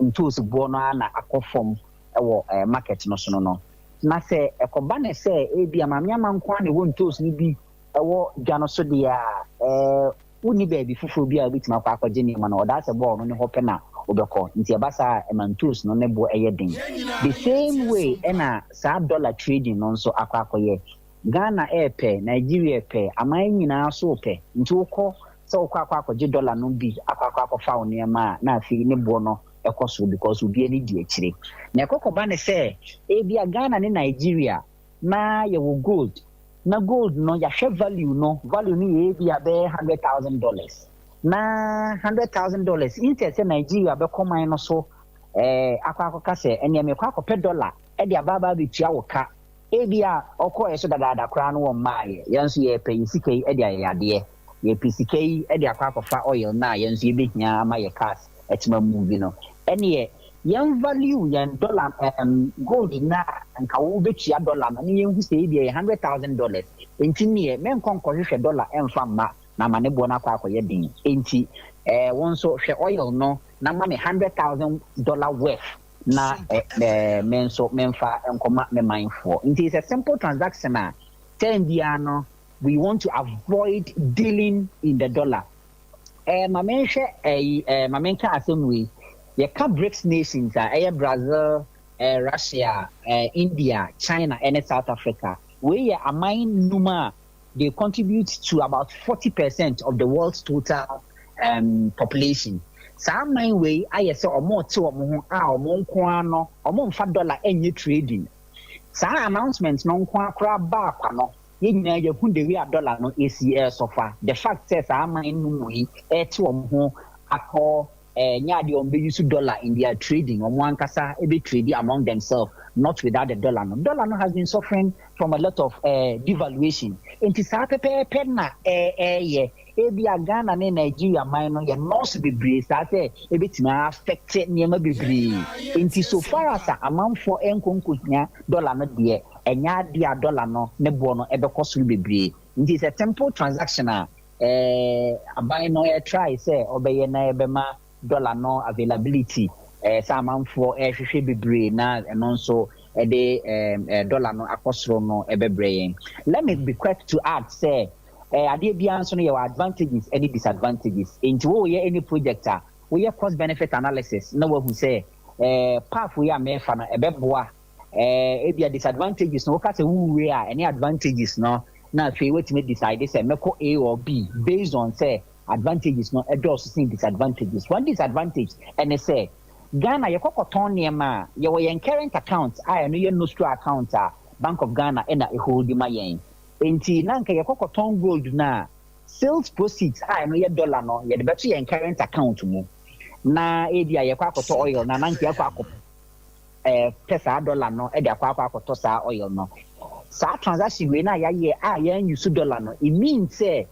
ntoos boɔ no ara na akɔ fam ɛwɔ market no so no. Na sɛ ɛkɔba ne sɛ ebi a Maame Ama nko ara na ɛwɔ ntoos no bi ɛwɔ dwa no so deɛ a, wonni baabi foforɔ bi a wobɛtumi akɔ akɔgye nneɛma no, ɔdaa sɛ bɔɔl no ne hɔ pɛ na wobɛkɔ. Nti ɛba saa a, ɛma ntoos no ne boɔ ɛyɛ den. The same way ɛna saa dollar trading no nso akɔ akɔyɛ. Ghana ɛɛpɛ, Nigeria pɛ, aman nyinaa so pɛ, nti wokɔ sɛ wokɔ akɔ akɔgye dollar no bi akɔ akɔfa wo nneɛma a, na afei ne boɔ no ɛkɔ soro because obi ani di akyire. Na ɛkɔkɔba ne sɛ ebi a Ghana ne Nigeria na yɛwɔ gold, na gold no yɛahwɛ value no, value no yɛ ebi a bɛyɛ $100,000, na $100,000 instead sɛ Nigeria bɛkɔ man no so akɔ akɔka sɛ ɛnea mekɔ akɔpɛ dollar ɛde aba aba abɛtua wo ka, ebi a ɔkɔɛ so dadaada koraa no, wɔn mmaayɛ. Yɛn nso yɛpɛ yɛ sika yi ɛde ayɛ yadeɛ, yɛpɛ sika yi ɛde akɔ akɔfa oil na yɛn nso yɛbɛhia ama yɛ cars ɛtuma mu bi no, ɛneɛ yɛn value yɛn dollar gold na nka wo bɛtua dollar no ne yɛn hu sɛ ebi yɛ $100,000, nti neɛ mɛnkɔ nkɔhwehwɛ dollar ɛmfa mma na ama ne boɔ no akɔ akɔyɛ den. Nti wɔn nso hwɛ oil no na ma me $100,000 worth na ɛɛ ɛɛ me nso memfa nkɔma me manfoɔ. Nti it's a simple transaction a term biara no we want to avoid dealing in the dollar. Ma menhwɛ ɛyi, ma menka asɛm wei. Yɛka BRICS nations a ɛyɛ Brazil, Russia, India, China ɛne South Africa. Wei yɛ aman num a they contribute to about 40% of the world's total population. Saa aman wei ayɛ sɛ ɔmo te ɔmo ho a ɔmo nko ara no ɔmo nfa dollar ɛnyɛ trading. Saa announcement no nko ara koraa baa kwa no, yɛn nyinaa yɛhu the way a dollar no esi ɛɛsɔfa. The fact sɛ saa aman no mu yi ɛɛte wɔn ho akɔ nyɛ adeɛ wɔn bɛ use dollar in their trading, wɔn ankasa ebe trade among themselves, not without the dollar no. Dollar no has been suffering from a lot of devaluation, nti saa pɛpɛɛpɛ na ɛɛyɛ. Ebia Ghana ne Nigeria man no yɛnnɔɔso bebree saa sɛ ebetumi a affect nneɛma bebree. Enti so far as a amanfoɔ nkɔ nkɔhia dollar no deɛ, ɛnyɛ adeɛ a dollar no ne boɔ no bɛkɔ soro bebree. Nti sɛ simple transaction a eh, aban no try sɛ ɔbɛyɛ na ɛbɛma dollar no availability eh, sɛ amanfoɔ ɛrehwehwɛ bebree na ɛno nso ɛde eh, dollar no akɔ soro no ɛbɛbrɛ yɛn. Let me be quick to add sɛ adeɛ biara nso no yɛwɔ advantages ne disadvantages. Nti woyɛ any project a, woyɛ cost benefit analysis na wahu sɛ path yi a mɛfa no ɛbɛboa. Ebia disadvantages no woka sɛ wowue a ɛne advantages no, na afei woatumi decide sɛ mɛkɔ A or B based on sɛ advantages no ɛdɔɔso sen disadvantages. One disadvantage ɛne sɛ Ghana yɛkɔkɔtɔn nneɛma a, yɛwɔ yɛn current account a ɛno yɛ nostro account a Bank of Ghana ɛna ɛhold ma yɛn. Nti na nka yɛkɔkɔtɔn gold no a, sales proceeds a ɛno yɛ dollar no, yɛde bɛto yɛn current account mu. Na ebi a yɛkɔ akɔtɔ oil na na nka yɛkɔ akɔ pɛ saa dollar no de akɔ akɔtɔ saa oil no. Saa transaction wei na yɛayɛ a yɛn use dollar no, it means sɛ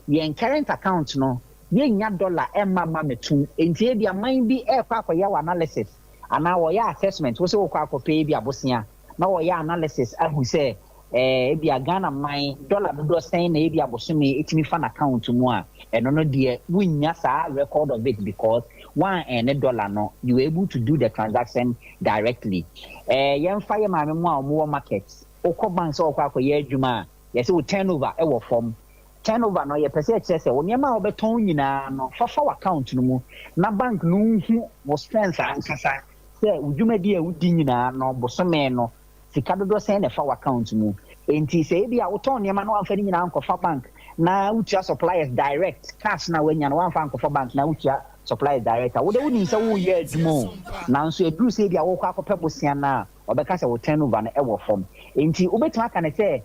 yɛn current account no yɛnnya dollar ɛmma ma metum. Nti ebi aman bi ɛrekɔ akɔyɛ wɔ analysis anaa wɔyɛ assessment, wɔ sɛ wɔkɔ akɔpɛ ebi abosea na wɔyɛ analysis ahu sɛ ebi a Ghana man dollar dodoɔ sɛn na ebi abosome etumi fa n'account mu a, ɛno no deɛ wunnya saa record of it because one ɛne dollar no, you were able to do the transaction directly. Yɛmfa yɛ maame mu a wɔwɔ market, wokɔ bank sɛ wɔkɔ akɔyɛ adwuma a, yɛsɛ wo turnover ɛwɔ fam. Turnover no, yɛpɛ sɛ ɛkyerɛ sɛ wo nneɛma a wɔbɛtɔn nyinaa no fafa w'account no mu na bank no nhu wo strength ankasa sɛ wo dwumadi a wodi nyinaa no, bosome no sika dodoɔ sɛn na ɛfa w'account mu. Nti sɛ ebi a wotɔn nneɛma na wamfa ne nyinaa nkɔfa bank na wotua suppliers direct, cash na wanya no wamfa nkɔfa bank na wotua suppliers direct a, wode wonim sɛ woyɛ adwuma o, nanso ɛduru sɛ ebi a wokɔ akɔpɛ bosea no a, ɔbɛka sɛ wo turnover no ɛwɔ fam. Nti wobɛtumi aka ne sɛ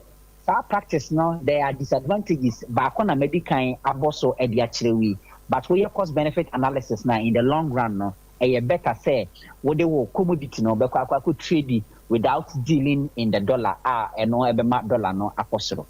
saa practice no, there are disadvantages. Baako na madi kan abɔ so de akyerɛ wi, but woyɛ cost benefit analysis na in the long run no, ɛyɛ better sɛ wode wo commodity no bɛkɔ akɔ trade without dealing in the dollar a ɛno ɛbɛma dollar no akɔ soro.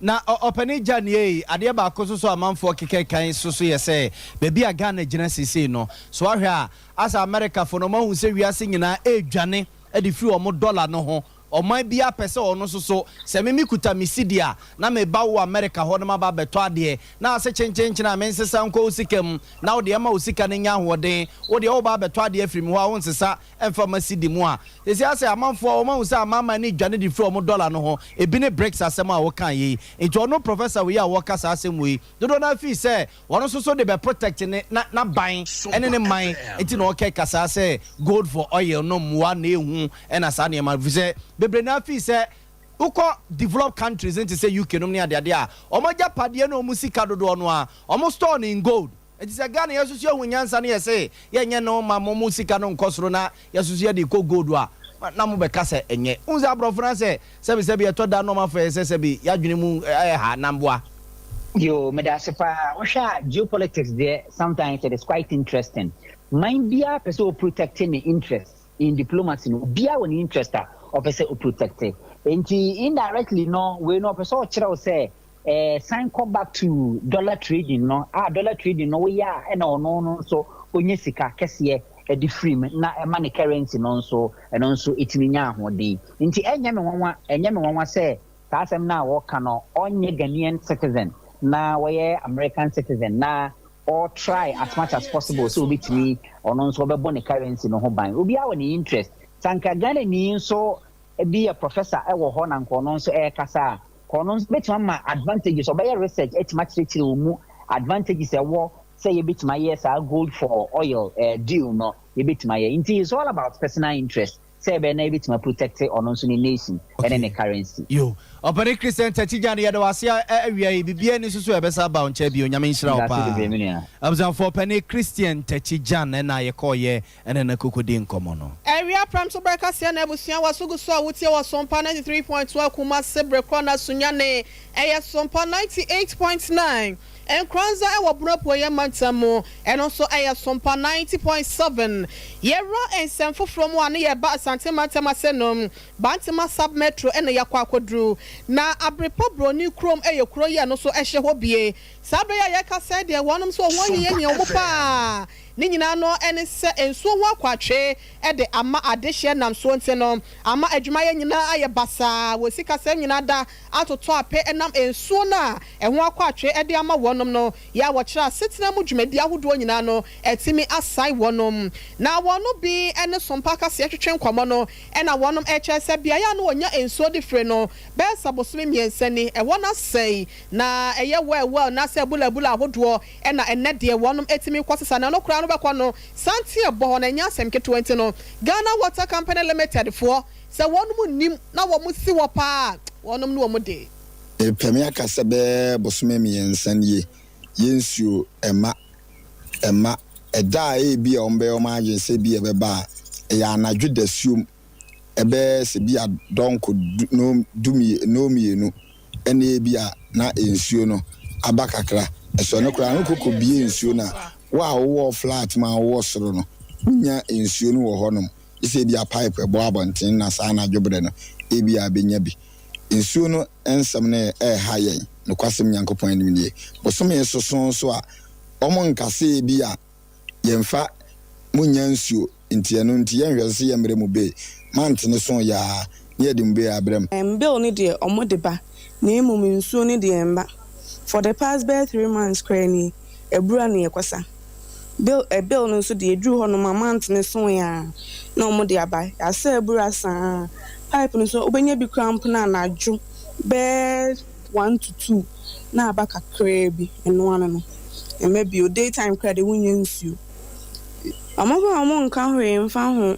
Na ɔpani gya nie yi, adeɛ baako so so amanfoɔ keka kan so so yɛ sɛ baabi a Ghana gyina seesei no so, ahwɛ a asa Amerikafoɔ no ɔmahu sɛ wiase nyinaa ɛredwane de firi ɔmo dollar no ho. Ɔman bi apɛ sɛ ɔno nso so sɛ mimi kuta me sidi a na meba wo America hɔ no, maba abɛtɔ adeɛ na ase kyenkyenkyen a mensesa nkɔ wo sika mu na wode ɛma wo sika no nya ahoɔden. Wo deɛ woba abɛtɔ adeɛ afiri mi hɔ a, wonsesa ɛmfa ma sidi mu a, sɛsi asɛ amanfoɔ wɔn ahu sɛ amama ne dwane de firi ɔmo dollar no ho. Ebi ne BRICS asɛm a wɔka yi. Nti ɔno professor wei a wɔka saa asɛm wei dodoɔ no afi sɛ wɔn nso so de bɛ protect ne na n'aban ɛne ne man, nti na ɔkɛ kasa sɛ gold for oil no mmoa na ehu ɛna saa nneɛma fi sɛ bebree na afi sɛ wokɔ developed countries nti sɛ UK nom ne adeade a, wɔn agyapadeɛ na wɔn sika dodoɔ no a wɔn store no in gold. Nti sɛ Ghana yɛsoso ehu nyansa no yɛ sɛ yɛnyɛ no ma mo mo sika no nkɔ soro na yɛsoso yɛde kɔ gold a, na mo bɛka sɛ ɛnyɛ n sɛ aborɔfo no sɛ sɛbi sɛbi ɛtɔ da nɔɔma fɛ sɛ sɛbi yɛadwene mu ɛyɛ ha namboa. Yo, meda ase paa. Wohwɛ a geopolitics deɛ, sometimes it is quite interesting. Man biara pɛ sɛ o protect ne interest in diplomacy no, obiara wɔ ne interest a ɔpɛ sɛ o protect. Nti indirectly no, wei no ɔpɛ sɛ ɔkyerɛ wo sɛ san kɔ back to dollar trading no a, dollar trading no woyɛ a, ɛna ɔno no nso onye sika kɛseɛ ɛde firi mu na ɛma ne currency no nso ɛno nso ɛtumi nya ahoɔden. Nti ɛnyɛ me nwanwa, ɛnyɛ me nwanwa sɛ saa asɛm no a wɔka no, ɔnyɛ Ghanaian citizen na wɔyɛ American citizen na or try as much as possible sɛ obɛtumi ɔno nso ɔbɛbɔ ne currency no ho ban. Obiara wɔ ne interest. Sanka Ghana ni nso bi yɛ professor ɛwɔ hɔ na nka ɔno nso ɛrekasa a, ka ɔno nso bɛtumi ama advantages. Ɔbɛyɛ research ɛtumi akyerɛkyerɛ wɔn mu advantages ɛwɔ sɛ yɛbɛtumi ayɛ saa gold for oil deal no yɛbɛtumi ayɛ. Nti it's all about personal interest sɛ ɛbɛyɛ na yɛbɛtumi protect ɔno nso ne nation ɛne ne currency. Yo, ɔpɛni Christian Takyi no, yɛde wase awia yi. Biribiara ni soso ɛbɛsa aba wo nkyɛn bio. Nyame nhyira wo paa. Abusuafoɔ, ɔpɛni Christian Takyi Gyan ɛna yɛkɔɔyɛ ɛne ne kokodi nkɔmmɔ no. Awia pram so bɛrɛ kaseɛ na abusua waso gu so a wotie wɔ Sompa 93.2 Kumase. Bere korɔ na Sunyane ɛyɛ Sompa 98.9. Nkoranza wɔ Bono Apueeɛ Mantam mu, ɛno nso yɛ Sompa 90.7. Yɛwura nsɛm foforɔ mu a ne yɛreba Asante Mantam ase no, Bantama Sub-Metro na yɛakɔ akɔduru. Na Abrepɔ Broni kurom yɛ kuro yi a ɛno nso hyɛ hɔ bie. Saa berɛ yi a yɛrekasa yi deɛ wɔnom nso wɔn ho ahihiahia wɔn pa ara. Ne nyinaa no ne sɛ nsuo ho akwatwe de ama adehyeɛ nam soɔ nti no ama adwumayɛ nyinaa ayɛ basaa wɔ sikasɛm nyinaa da atotɔ ape ɛnam nsuo no a ɛho akwatwe de ama wɔnom no yɛ a wɔkyerɛ asetena mu dwumadie ahodoɔ nyinaa no atumi asae wɔnom na wɔn no bi ne Sompa kaseɛ twetwe nkɔmmɔ no na wɔnom kyerɛ sɛ beaeɛ a na wɔnya nsuo de fire no bɛyɛ sɛ bosome mmiɛnsa ni ɛhɔ no asɛe na ɛyɛ well well anaasɛ abula abula ahodoɔ na ɛnnɛ deɛ wɔnom tumi kɔ sesa na ɛno koraa no bɛkɔ no santen ɛbɔ hɔ no ɛnyɛ asɛm ketewa nti no Ghana Water Company Limited foɔ sɛ wɔnom nnim na wɔn si hɔ paa a wɔnom ne wɔn de. Mepɛ me aka sɛ bɛyɛ bosome mmiɛnsa nie yɛ nsuo ɛma ɛma ɛda a ebia wɔn bɛyɛ wɔn adwene sɛ ebia ɛbɛba a ɛyɛ anadwo dasuom ɛbɛyɛ sɛ bi a dɔnko du no du nnɔnmienu ɛna ebi a na nsuo no aba kakra. Ɛsɔ no koraa no koko bie nsuo no a, wo a wowɔ flat mu a wowɔ soro no, wonnya nsuo no wɔ hɔnom. Gye sɛ ebi a pipe ɛbɔ abɔnten na saa anadwo berɛ no ebi a bɛnya bi. Nsuo no nsɛm no ɛreha yɛn, nokwasɛm Nyankopɔn anim nie. Bosome soso nso a, wɔn nka sɛ ebi a yɛnfa mo nnya nsuo nti ɛno nti yɛnhwɛ so sɛ yɛmmerɛ mo bee mant no so yaa na yɛde mo bee abrɛ mo. Bill no deɛ ɔmo de ba na mmom nsuo no deɛ ɛmba. For the past bɛyɛ 3 months koraa nie, abura na yɛkɔsa. Bill ɛ bill no nso deɛ ɛduru hɔ nom a month no soe a na ɔmo de aba. Yɛasa abura saa. Pipe no nso wobɛnya bi koraa mpo no anadwo bɛyɛ 1 to 2 na aba kakraa bi ɛno ano no. Ɛmma bio day time koraa deɛ wonnya nsuo. Ɔmo ba a ɔmo nka hwee mfa ho.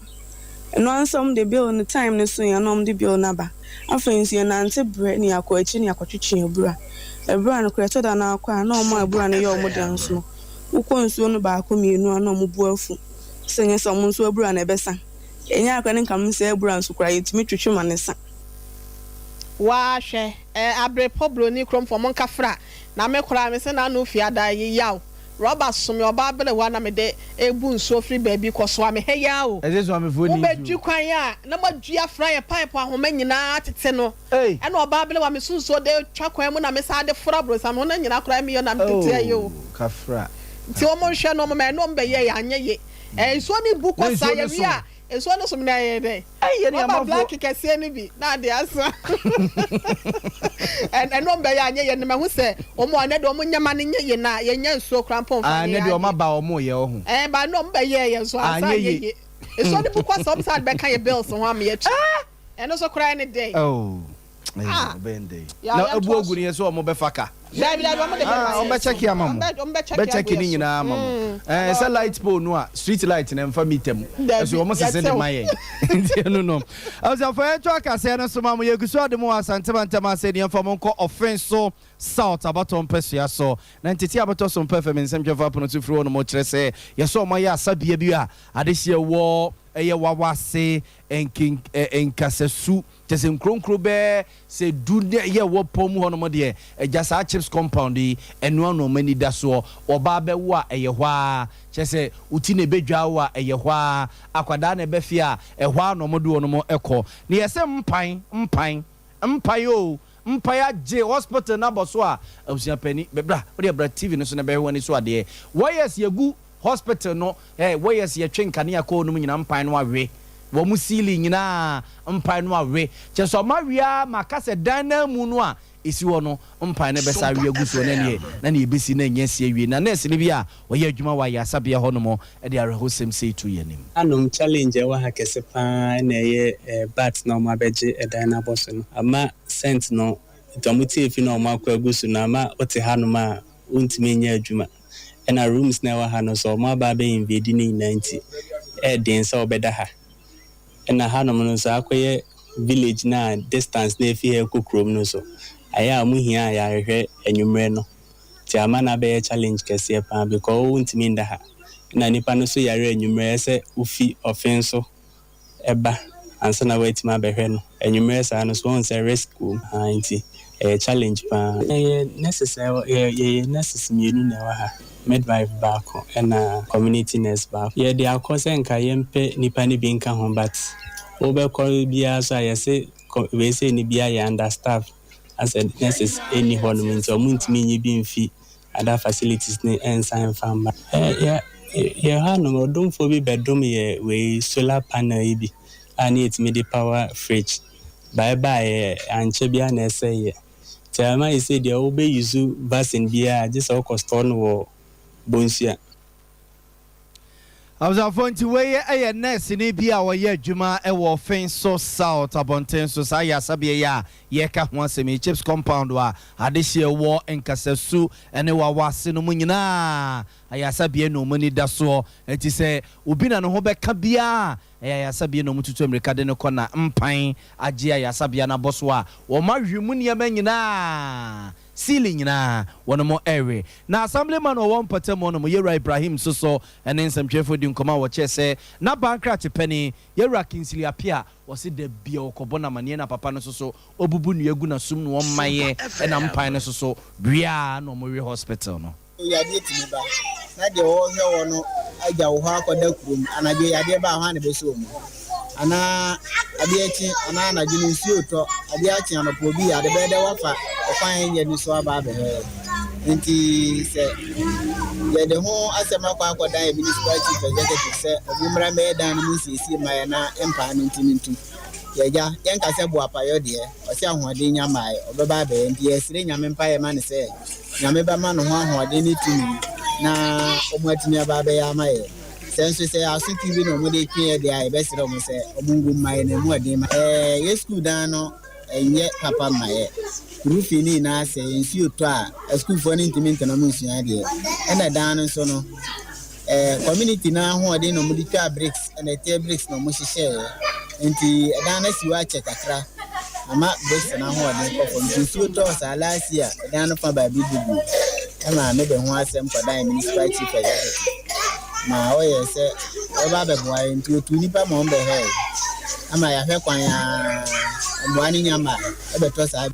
Ɛno ara nso ɔmo de bill no time no so yɛ na ɔmo de bill no aba. Afei nso yɛnante brɛ ne yɛakɔ akyiri ne yɛakɔtwetwe abura. Abura no koraa ɛtɔ da no akɔ a na ɔmo a abura no yɛ ɔmo dɛ nso no wokɔ nsuo no baako mmienu a na ɔmo bo afu sɛ nyɛ sɛ ɔmo nso abura no ɛbɛsa. Ɛnyɛ akora ne nka mo sɛ abura nso koraa yɛtumi twetwe ma ne sa. Waa hwɛ eh abrepɔ broni kuromfoɔ mo nkafra na me koraa me se n'ano fi ada yi yaw rɔba so me ɔbaa berewa na mede ebu nsuo firi baabi kɔ soa me ha yi o. Ɛsɛ Suamefoɔ ni Wobɛdwi nsuo. Kwan a na moadwi afra yɛ pipe ahoma nyinaa tete no. Ei. Ɛna ɔbaa berewa me so nsuo de twa kwan mu na me san de foro abrosam ho no nyinaa koraa meyɛ na metete ayi o. Oh, kafra. Nti wɔn nhwɛ no wɔn ma ɛne wɔn bɛyɛ yɛ anyɛ ye. Ɛɛ nsuo no bu Na kɔ saa nsuo no yɛwie so. A nsuo no som na ɛyɛ dɛ. Ei, yɛne Rɔba amanfoɔ. Black kɛseɛ no bi na ade asa. Ɛne wɔn bɛyɛ anyɛ ye no mahu sɛ wɔn a ɛnɛ de wɔn nyɛma no nyɛ ye na yɛnya nsuo koraa mpo mfa Ah, nyɛ ɛnɛ deɛ wɔn adeɛ. aba wɔn yɛ ɔho. Ɛɛ ba ne wɔn bɛyɛ yɛ nso ansa Anyɛ anyɛ ye. ye. Nsuo no bu kɔ saa wɔn san de bɛka yɛ bills ho ama yɛatua. Ɛno nso koraa ne dɛn? Oh. Ah. Ɔbɛn dɛ. Ya Na yɛntoa ebu ogu so. ne yɛ sɛ ɔmo bɛfa ka. Dabi dabi wɔn de bɛba Ah, yɛn ɔmo so. bɛkyɛke ama mo. Wɔn bɛ wɔn bɛkyɛke Bɛkyɛke agu ne yɛ so. nyinaa ama mo. Ɛɛ sɛ light pole no a street light na nfa meter mu. Dabi, Ɛso ɔmo sese de yɛtew. ma yɛn. Nti ɛno no. Abusuafo yɛn to akaseɛ no so ma mo yɛgu so ade mu wɔ Asante ase ne yɛmfa mo nkɔ Ɔfen so South abatɔ mpɛsua so. Na ntete abatɔ so mpɛ fam nsɛmtwɛfo apono so firi hɔ nom kyerɛ sɛ yɛsɛ ɔmo ayɛ asabea bi a adehyeɛ wɔ ɛyɛ wawase nken ɛ nkasasu kyɛ sɛ nkuronkuro bɛɛ sɛ du ne yɛ wɔ pɔn mu hɔnom deɛ agya saa CHPS compound yi ɛnoa na ɔmo ani da soɔ. Ɔbaa bɛwo a ɛyɛ hɔ a kyɛ sɛ oti na ebedwa wo a ɛyɛ hɔ a akwadaa na ɛbɛfie a ɛhɔ a na ɔmo de wɔn ɛkɔ na yɛsɛ mpan mpan mpan o mpan agye hospital n'abɔ so a abusuapani bɛbra wode bra TV no so na bɛhwɛ wɔn ani so adeɛ wɔyɛs yɛgu hospital no wɔyɛs yɛtwe nkanea kɔɔ no mu nyinaa mpan no awe wɔn mu ceiling nyinaa mpan no awe kyɛ sɛ ɔmo awia ma aka sɛ dan nan mu no a esi hɔ no mpan no bɛsa awe agu soɔ na neɛ na neɛ ebesi na nyɛ si awie na nurse no bi a ɔyɛ adwuma wɔ ayaresabea hɔ nom ɛde awerɛhosɛm sei to yɛn anim. Anom challenge a ɛwɔ ha kɛse paa na ɛyɛ bat na ɔmo abɛgye ɛdan no abɔ so no ama scent no nti ɔmo tie fi na ɔmo akɔ agu so no ama wote hanom a wontumi nyɛ adwuma ɛna rooms na ɛwɔ ha no so ɔmo aba abɛ invade ne nyinaa nti ɛɛden sɛ ɔbɛda ha ɛna hanom no nso akɔyɛ village na distance na efi ha kɔ kurom no so ayɛ a ɔmo hia a yɛahwehwɛ anwummerɛ no nti ama no abɛyɛ challenge kɛseɛ paa because wontumi nda ha na nipa no so yare anwummerɛ sɛ wofi ɔfen so ɛba ansa na woatumi abɛhwɛ no anwummerɛ saa no so wɔn sɛ risk wɔ mu ha nti. Ɛyɛ challenge paa. Yɛyɛ nurses a ɛwɔ yɛ yɛyɛ nurses mmienu na ɛwɔ ha, midwife baako ɛna community nurse baako. Yɛde akɔ sɛ nka yɛmpɛ nnipa no bi nka ho but wobɛkɔ biara so a yɛse kɔ wei sei no biara yɛ under staff asɛ nurses ɛnni hɔnom nti ɔmo ntumi nyi bi mfi other facilities no ɛnsan mfa mma. Ɛ yɛ yɛ hanom ɔdomfoɔ bi bɛdom yɛ wei solar panel yi bi a ne yɛtumi de power fridge. But ɛbaeɛ ankyɛ biara na ɛsɛeɛ. Nti ama seesei deɛ wobɛ use vaccine biara gye sɛ wokɔ store no wɔ Bonsua. Abusuafoɔ, nti wei yɛ nɛɛseni bi a ɔyɛ adwuma wɔ Finso South abɔnten so. Saa ayaresabea yi a yɛreka ho asɛm yi, Chips Compound a adehyeɛ wɔ Nkasasu ne Wawa ase no mu nyinaa, ayaresabea na wɔn ani da soɔ. Nti sɛ obi na ne ho bɛka biara a, ɛyɛ ayaresabea na wɔtutu mmirika de no kɔ na mpan agye ayaresabea no abɔ so a wɔawe mu nneɛma nyinaa. Sealy nyinaa wɔnom rewe. Na Assemblyman a ɔwɔ mpɔtam hɔ nom, Yewura Ibrahim Soso ne nsɛmtwerɛfoɔ di nkɔmmɔ a wɔkyerɛ sɛ n'aban krakye panin, Yewura Kingsley Appiah, ɔse da bia ɔkɔbɔ no amaneɛ na papa no soso ɔbubu nnua gu n'asom na ɔmma yɛ na mpan no soso bere a na wɔwe hospital no. Yadeɛ tumi ba na deɛ ɔrehwɛ wɔ no agya wo hɔ akɔda kurom. Anadwo yadeɛ ba a, hwan na ɛbɛsɔ wo mu? Anaa adeɛ akyi anaa anadwo no nsuo retɔ, adeɛ akye anɔpa obi yare, bɛyɛ dɛ wafa ɔkwan a ɛnyɛ no so aba abɛhwɛ yɛn. Nti sɛ yɛde ho asɛm akɔ akɔdan yɛn municipal chief executive sɛ ɔmo mmra mmɛyɛ dan no mu nsiesie mma yɛn na mpaa no ntumi ntu. Yɛagya, yɛnka sɛ boapayɔ deɛ, ɔse ahoɔden nya mmaeɛ, ɔbɛba abɛyɛ. Nti yɛsrɛ Nyame mpaeɛ ma no sɛ Nyame bɛma no ho ahoɔden ne tumi na ɔmo atumi aba abɛyɛ ama yɛn. Sɛ nso sɛ asotwe bi na wɔde retwe yɛn deɛ a, yɛbɛsrɛ wɔn sɛ wɔngu mma yɛn na ɛmu ɔden ma yɛn. Yɛn sukuu dan no nyɛ papa mma yɛn. Roofing no nyinaa asɛe, nsuo tɔ a, asukuufoɔ no ntumi ntena mu nsua adeɛ. Ɛna dan no nso no, community no ahoɔden na wɔde twaa bricks, ɛna ɛteɛ bricks na wɔhyehyɛeɛ. Nti ɛdan no asi hɔ akyɛ kakra. Ama bricks no ahoɔden kɔ fam. Nti nsuo tɔɔ saa last year, ɛdan no fa baabi bubui. Ɛma mede ho asɛm kɔdan municipal chief executive ma ɔyɛɛ sɛ ɔbɛba abɛboa yɛn. Nti otuu nnipa ma wɔbɛhwɛe ama yɛahwɛ kwan ara mmoa no nya mmae ɛbɛtɔ saa.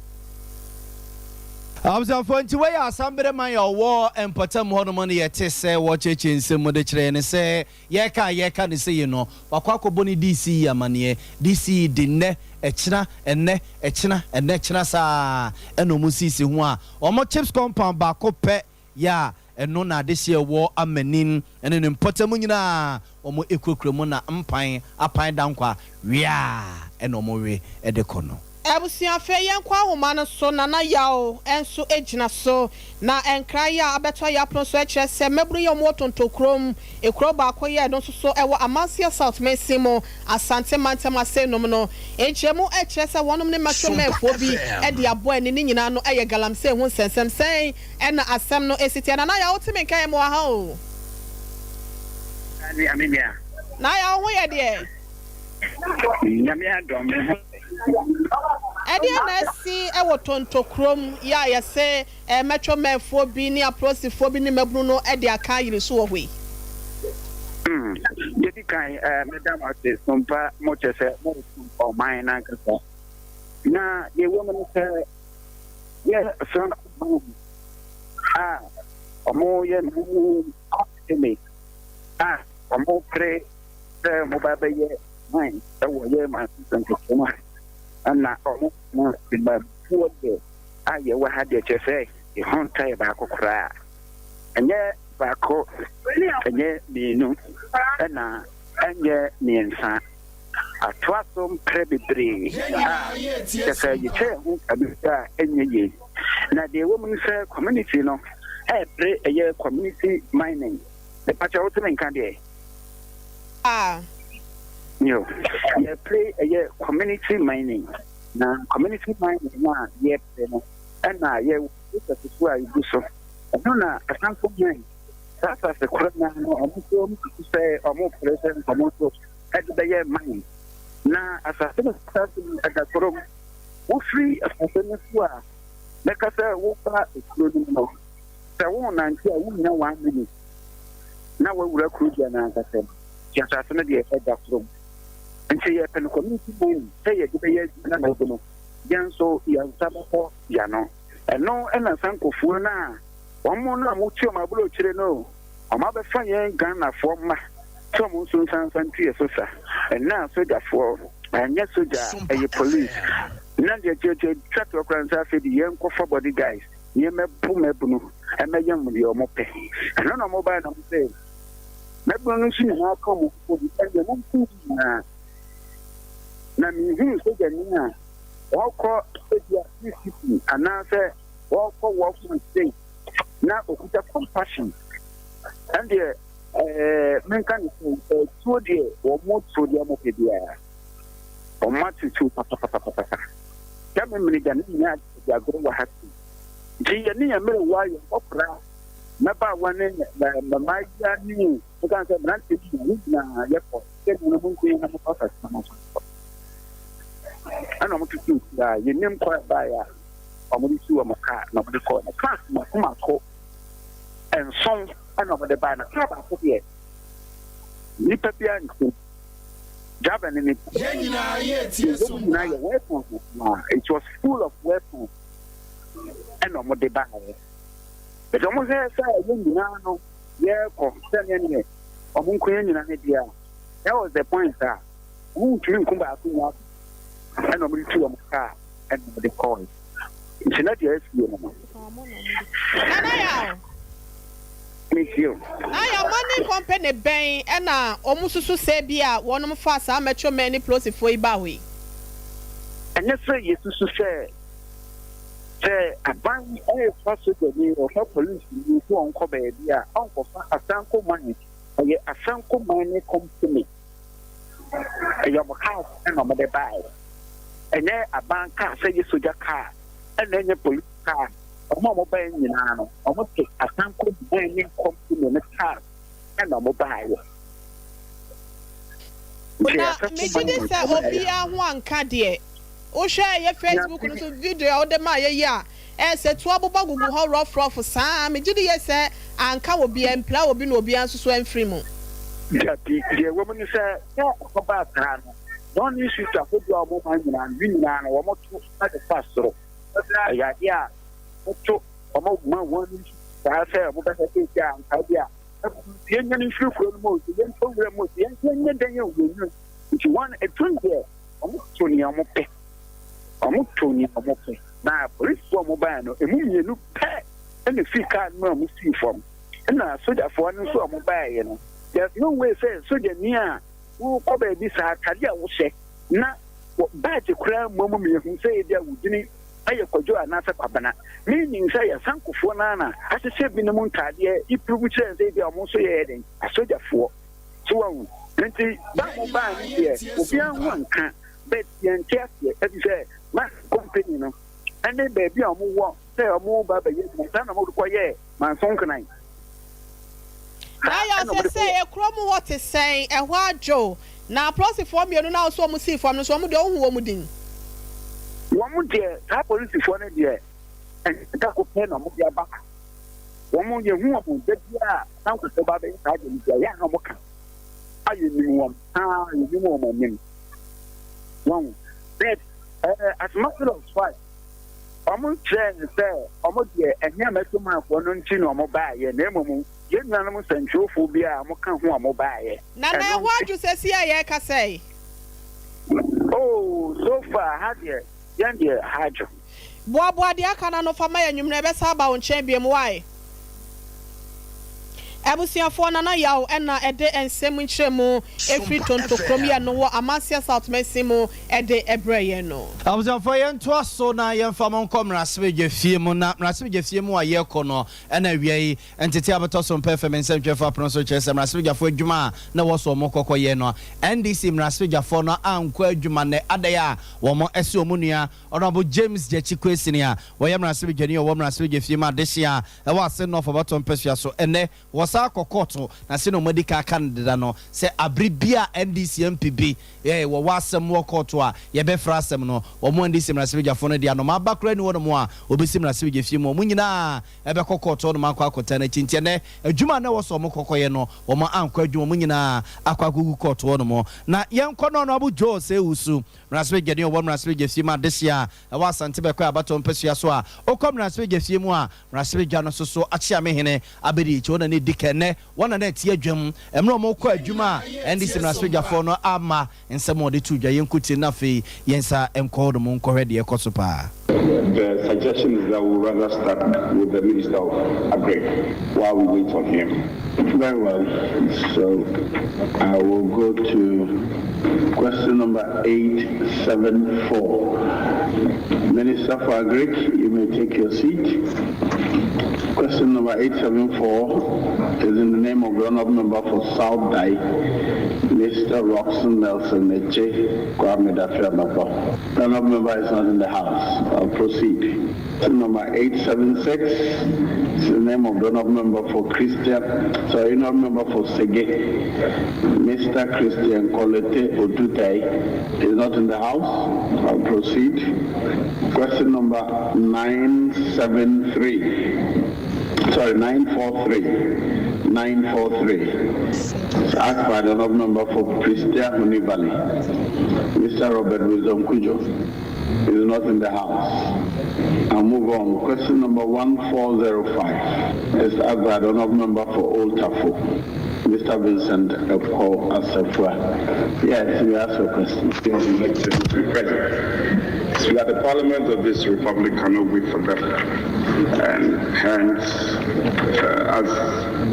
Abusuafoɔ, nti wei yɛ Asambere man a ɔwɔ mpɔtam hɔnom no yɛte sɛ wɔkyerɛkyerɛ nsɛm mu de kyerɛ yɛn sɛ Yɛreka a yɛreka no sei no, wakɔ akɔbɔ ne DC amaneɛ. DC de nnɛ, ɛkyena, ɛnnɛ, ɛkyena, ɛnnɛ, kyena saa ara ɛna wɔn sisi ho a wɔn chips compound baako pɛ yɛ a ɛno na adehyeɛ wɔ amanin ne ne mpɔtam nyinaa wɔn kurakura mu na mpan apan dankwa weaa ɛna wɔn we de kɔ no. Abusua afei yɛnkɔ ahoma no so Nana Yaw nso gyina so Na nkra yi a abɛtɔ yɛn apono so kyerɛ sɛ mmabunu yi a wɔwɔ Tonto kurom, ekuro baako yi a ɛno nso so ɛwɔ Amanseɛ South mansin mu, Asante mantam ase nom no nkyerɛmu kyerɛ sɛ wɔnom ne Metro manfoɔ bi de abɔ ani ne nyinaa no yɛ galamsey ho nsɛnsɛm. Sɛn na asɛm no si teɛ? Nana Yaw wote me nka yɛ mewɔ ha o. Nea me nua. Nana Yaw wo ho yɛ deɛ? Nyame adom me ho. Ɛdeɛn na asi wɔ Tonto kurom yi a yɛse Metro manfoɔ bi ne apolisifoɔ bi ne mmabunu no de aka ayere so wɔ hɔ yi? Hmm, deɛ di kan, meda mo ase sompa mo kyɛ sɛ moresom ɔman no ankasa. Na deɛ ɛwɔ mu no sɛ yɛ Franco man a wɔyɛ no me a wɔpere sɛ wɔba bɛyɛ man wɔ yɛ man nsɛntɛtɛ mu a na wɔn na temabufoɔ deɛ a yɛwɔ ha deɛ kyerɛ sɛ ɛho nta yɛ baako koraa, ɛnyɛ baako, ɛnyɛ mmienu, ɛna ɛnyɛ mmiɛnsa, atoa so mprɛ bebree a kyerɛ sɛ yɛtwa yɛn ho abisa a ɛnyɛ yie. Na deɛ ɛwɔ mu no sɛ community no ɛɛpere ɛyɛ community mining. Mepakyɛ wotumi nka deɛ? A. Yo, yɛpere ɛyɛ community mining, na community mining no a yɛpere no ɛna yɛ process so a egu so. Ɛno na Asanfo mine saa asase korɔ no no ɔmo nso ɔmo susu sɛ ɔmo pere sɛ ɔmo nso ɛde bɛyɛ mine. Na asase no asase no ɛda kurom. Wofiri asase no so a bɛka sɛ woba kuro no mu no, sɛ wonante a wonnya one minute na wawura kuro dua no ankasa mu. Nti asase no deɛ ɛda kurom. Nti yɛpɛ no community mining sɛ yɛde bɛyɛ adwuma na ɛde no. yɛn nso yɛn nsa bɛkɔ yɛn ano. Ɛno na Sankofoɔ no a wɔn no a wɔtu wɔn aburokyire no o, wɔn abɛfa yɛn Ghanafoɔ mma sɛ wɔn nso nsa nsa ntu yɛn so sa. Ɛnnɛ a sogyafoɔ, ɛnyɛ sogya a, ɛyɛ police. Na deɛ deɛ twa toɔ koraa nso afei de yɛnkɔfa body guys na yɛmmɛbo mmabunu mmɛyɛ wɔn deɛ wɔpɛ. Ɛno na wɔbaeɛ na wɔsɛ mmabunu no nso nyinaa ka wɔn ho bi, ɛndeɛ monku wɔn nyinaa. Na menhuu sogyani a ɔrekɔ ebia CCP anaasɛ ɔrekɔ Walkman sei na ɔkuta compassion. Ɛndeɛ ɛɛ menka ne sɛ tuo deɛ wɔn tuo deɛ wɔn pɛ biara. Wɔn atutu papapapapa. Sɛ memene da ne nyinaa de agorɔ wɔ ha sei. Nti yɛne yɛn mmerewa yɛn nkɔkora mmabaawa ne mmaayewa ne nka sɛ mmeranteɛ bi nyinaa nyinaa yɛkɔ sɛ mo mo nko na mo fa sa mo so. Ɛna wɔn tutu a yɛnim kɔ ɛbaeɛ a wɔn de si wɔn kaa na wɔn de kɔɔ na kaa mako mako nson ɛna wɔn de baeɛ na kaa baako deɛ nipa biara nsim driver ne ne Yɛn nyinaa yɛ tie so nyinaa yɛ weapons na it was full of weapons ɛna wɔn de baeɛ ɛdɛ wɔn hwɛ sɛ yɛn nyinaa no yɛrekɔ sɛdeɛ neɛ wɔn nko yɛn nyinaa ne deɛ a that was the point a wɔn ntumi nko baako nyinaa ɛna wɔn de tu wɔn kaa ɛna wɔn de kɔɔ nti na deɛ asie no. Nana Yaw. Metie o. Na Yaw mining company bɛn ɛna wɔn susu sɛ bi a wɔn fa saa Metro Men ne polisifoɔ yi baa hɔ yi? Ɛnyɛ sɛ yɛsusu sɛ aban ɛrefa sogyani, ɔfa polisi ni sɛ ɔnkɔ baabi a ɔnkɔfa Asanko Mine. Ɛyɛ Asanko Mining Company, ɛyɛ ɔmo cars ɛna ɔmo de baeɛ. Ɛnyɛ aban car sɛ ɛyɛ sogya car ɛna ɛnyɛ police car. Ɔmo a ɔmo baeɛ nyinaa no, ɔmo te Asanko Mining Company ne cars ɛna ɔmo baeɛ. Na megye di sɛ obiara ho anka deɛ. Wohwɛ ɛyɛ Facebook no so video a wode maa yɛ yi a, ɛyɛ sɛ tuo abobɔ gugu hɔ rɔfrɔf saa. Megye di yie sɛ anka obiara, ampira obi na obiara nso so amfiri mu. Dabi, deɛ ɛwɔ mu ne sɛ, sɛ ɛkɔbaa saa no, wɔn institute ahodoɔ a wɔn man nyinaa no, ne nyinaa no, wɔto de fa soro. Ɛyɛ adeɛ a wɔto wɔn ma wɔn institute saa sɛ wɔbɛhwɛ sɛ ebi a nkae bi a yɛnyɛ no mfiri kuro no mu o, sɛ yɛntɔ wura mu o, sɛ yɛnyɛ dɛn o, yɛnyɛ. Nti wɔn ɛtum deɛ wɔto nea wɔpɛ, wɔto nea wɔpɛ. Na polisifoɔ a wɔbaeɛ no, emu mmienu pɛ na efii kaa no mu a wɔsii fam. Ɛna sogyafoɔ no nso a wɔbaeɛ no, there's no way sɛ sogyani a wokɔ baabi saa atade a wohyɛ na badge koraa mmɔ mu mmienu sɛ ebi a wodini ɛyɛ Kwadwo anaasɛ Kwabena. Meaning sɛ yɛ Sankofoɔ no ara na ahyehyɛ binom ntaadeɛ iprove kyerɛ sɛ ebi a wɔn nso yɛ dɛn asogyafoɔ. So wahu? Nti ba a wɔbaa no deɛ obiara ho anka, but yɛnte aseɛ ɛfiri sɛ ma company no ɛne baabi a wɔwɔ sɛ wɔn ba bɛyɛ adwuma saa na wɔde kɔyɛɛ Manso Nkenan. Na yɛ sɛ sɛ yɛ kurom hɔ te sɛn, ɛhɔ adwo na apolisifoɔ mmienu na nso wɔn sii fam no nso, wɔn deɛ wohu wɔn din? Wɔn deɛ, saa polisifoɔ no deɛ, ɛnyɛ da ko pɛ na wɔn de aba ha. Wɔn yɛhu wɔn da biara a sankofoɔ ba bɛyɛ saa deɛ no bi a yɛ a na wɔn ka a yɛnim wɔn paa, yɛnim wɔn anim wɔn. But as a matter of fact, wɔn kyerɛ sɛ wɔn deɛ ɛnyɛ mɛtomanfoɔ no nti na wɔn baayɛ, na mmom yɛn nuanom nsɛntwerɛfoɔ bi a wɔka ho a wɔn baayɛ. Na ɛhɔ adwo sɛ si a yɛrekasa yi? Oh, so far ha deɛ, yɛn deɛ ha adwo. Boaboa deɛ aka no ano fa ma yɛ anwummerɛ, ɛbɛsa aba wo nkyɛn biom wae. Abusuafoɔ, Nana Yaw ɛna ɛde nsɛm nkyerɛmu ɛfiri Tonto kurom yɛ no wɔ Amanseɛ South mansin mu ɛde ɛbrɛ yɛn no. Abusuafoɔ, yɛntoa so na yɛmfa mo nkɔ mmarahyɛbadwa fie mu. Na mmarahyɛbadwa fie mu a yɛrekɔ no ɛna awia yi ntete abɛtɔ so mpɛ fam nsɛntwerɛfoɔ apono so kyerɛ sɛ mmarahyɛbadwafoɔ adwuma a na ɛwɔ so wɔn kɔkɔyɛ no, NDC mmarahyɛbadwafoɔ no ankɔ adwuma nnɛ adɛn a wɔn ɛse wɔn nua Honourable James Gyakye Quayson a wɔyɛ mmarahyɛbadwani a ɔwɔ mmarahyɛbadwa fie mu adehye a ɛwɔ Ase North abatoɔ mpasua so ɛnnɛ wɔ Wɔsan akɔ kɔɔto, na sɛnea wɔn adi kan aka no deda no, sɛ abere bi a NDC MP bi wɔwɔ asɛm wɔ kɔɔto a, yɛbɛfrɛ asɛm no. Wɔn NDC mmarahyɛbadwafoɔ no deɛ, anomaa ba koraa nni hɔnom a wɔbɛsi mmarahyɛbadwafie mu. Wɔn nyinaa bɛkɔ kɔɔto hɔnom akɔ akɔtaa no akyi. Nti ɛnnɛ, adwuma a na ɛwɔ sɛ wɔkɔ kɔyɛ no, wɔn ankɔ adwuma. Wɔn nyinaa akɔ akɔgu kɔɔto hɔnom. Na yɛnkɔ no Honourable Joe Osei Owusu, mmarahyɛbadwani a ɔwɔ mmarahyɛbadwafie mu adehyeɛ a ɛwɔ Asante Bɛkɔɛ abatoɔ mpasua so a, wokɔ mmarahyɛbadwafie mu a, mmarahyɛbadwa no nso so akyeamehene abɛdi akyi. Wɔn na na ɛdi kan. Ɛnnɛ, wɔn na na ɛte adwam mmerɛ a wɔrekɔ adwuma a NDC mmarahyɛbadwafoɔ no amma nsɛm a wɔde too dwa. Yɛnkɔtie na afei yɛnsan nkɔ hɔnom nkɔhwɛ deɛ ɛrekɔ so paa. The suggestion is that we rather start with the Minister of Agric while we wait on him. Very well. So I will go to question number 874. Minister for Agric, you may take your seat. Question number 874 is in the name of the Honourable Member for South Dayi, Mr. Rockson Nelson Neche Kwame Dafeamekpor. The Honourable Member is not in the house. I'll proceed. Question number 876 is the name of the Honourable Member for Christian, sorry, Honourable Member for Sege, Mr. Christian Kolete Odutei is not in the house. I'll proceed. Question number 973, sorry, 943, 943. It's asked by the Honourable Member for Prestea Huni Valley, Mr. Robert Wisdom Kujo is not in the house. I'll move on. Question number 1405 is asked by the Honourable Member for Old Tafo, Mr. Vincent Eko Asefua. Yes, you ask your question. Elected to be present. So that the Parliament of this Republic cannot wait for them. And hence, as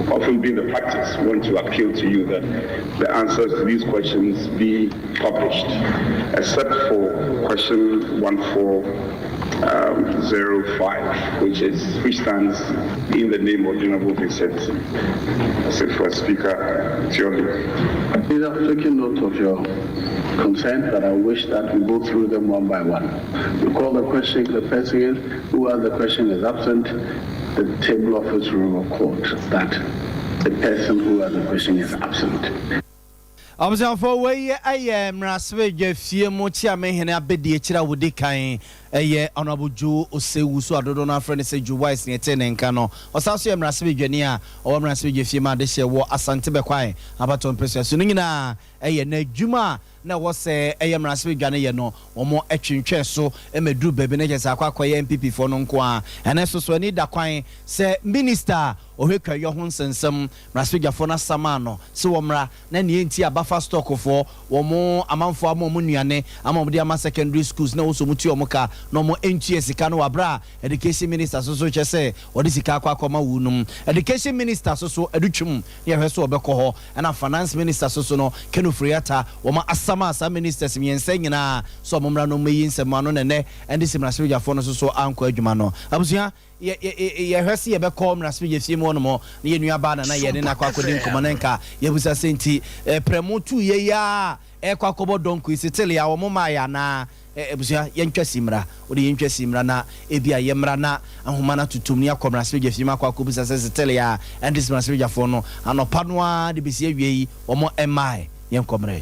often been the practice, want to appeal to you that the answers to these questions be published, except for question 1405, which stands in the name of Honorable Vincent for Speaker Tioli. Please, I've taken note of your consent, but I wish that we go through them one by one. You call the question, the person who has the question is absent, the table office will record that the person who has the question is absent. Abusuafoɔ, wei yɛ mmarahyɛbadwa fie mu kyeamehene abɛdi akyire a wɔdi kan, ɛyɛ Honourable Joe Osei Owusu a dodoɔ no afrɛ no sɛ Joe Wise ne ɛte ne nka no. Ɔsan so yɛ mmarahyɛbadwani a ɔwɔ mmarahyɛbadwa fie mu adehyɛ wɔ Asante Bɛkwae abatɔ mpɛsua so no nyinaa. Ɛyɛ n'adwuma a na ɛwɔ sɛ ɛyɛ mmarahyɛbadwa no yɛ no, wɔn twentwɛn so ma duru baabi no kyɛ sɛ akɔ akɔyɛ NPP foɔ no nko a. Ɛno nso so ani da kwan sɛ minister a ɔhwɛ kuayɔ ho nsɛnsɛm, mmarahyɛbadwafoɔ no asama no sɛ wɔmmra na neɛ nti abafa stockfoɔ wɔn amanfoɔ ama wɔn nnuane ama wɔn de ama secondary schools na wɔsɔ wɔn tua wɔn ka na wɔn ntua sika no wɔ abere a education minister so so kyɛ sɛ wɔde sika akɔ akɔma wɔn nom. Education minister so so Adutwum ne yɛhwɛ so wɔbɛkɔ hɔ, ɛna finance minister so so no, Ken Ofori-Atta. Wɔn asama saa ministers mmiɛnsa nyinaa so wɔn mmra no wɔn yi nsɛm ano nɛnɛ ɛde sɛ mmarahyɛbadwafoɔ no so so ankɔ adwuma no. Abusua, yɛhwɛ sɛ yɛbɛkɔ mmarahyɛbadwa fie mu hɔnom na yɛ nua baa nana yɛne no akɔ akɔdi nkɔmmɔ no nka yɛbusa sɛ nti prɛmo tu yɛ yi a ɛkɔ akɔbɔ dɔnko yi setele a wɔn maa yɛ anaa. Abusua, yɛntwa si mmra wode yɛntwa si mmra na ebi a yɛmmra na ahoma no atotom ne akɔ mmarahyɛbadwa fie mu akɔ akɔbusa sɛ setele a ɛnde sɛ mmarahyɛbadwafoɔ no anɔpa no ara de bɛsi awie yi wɔn mmae. Yɛnkɔ mmerɛ.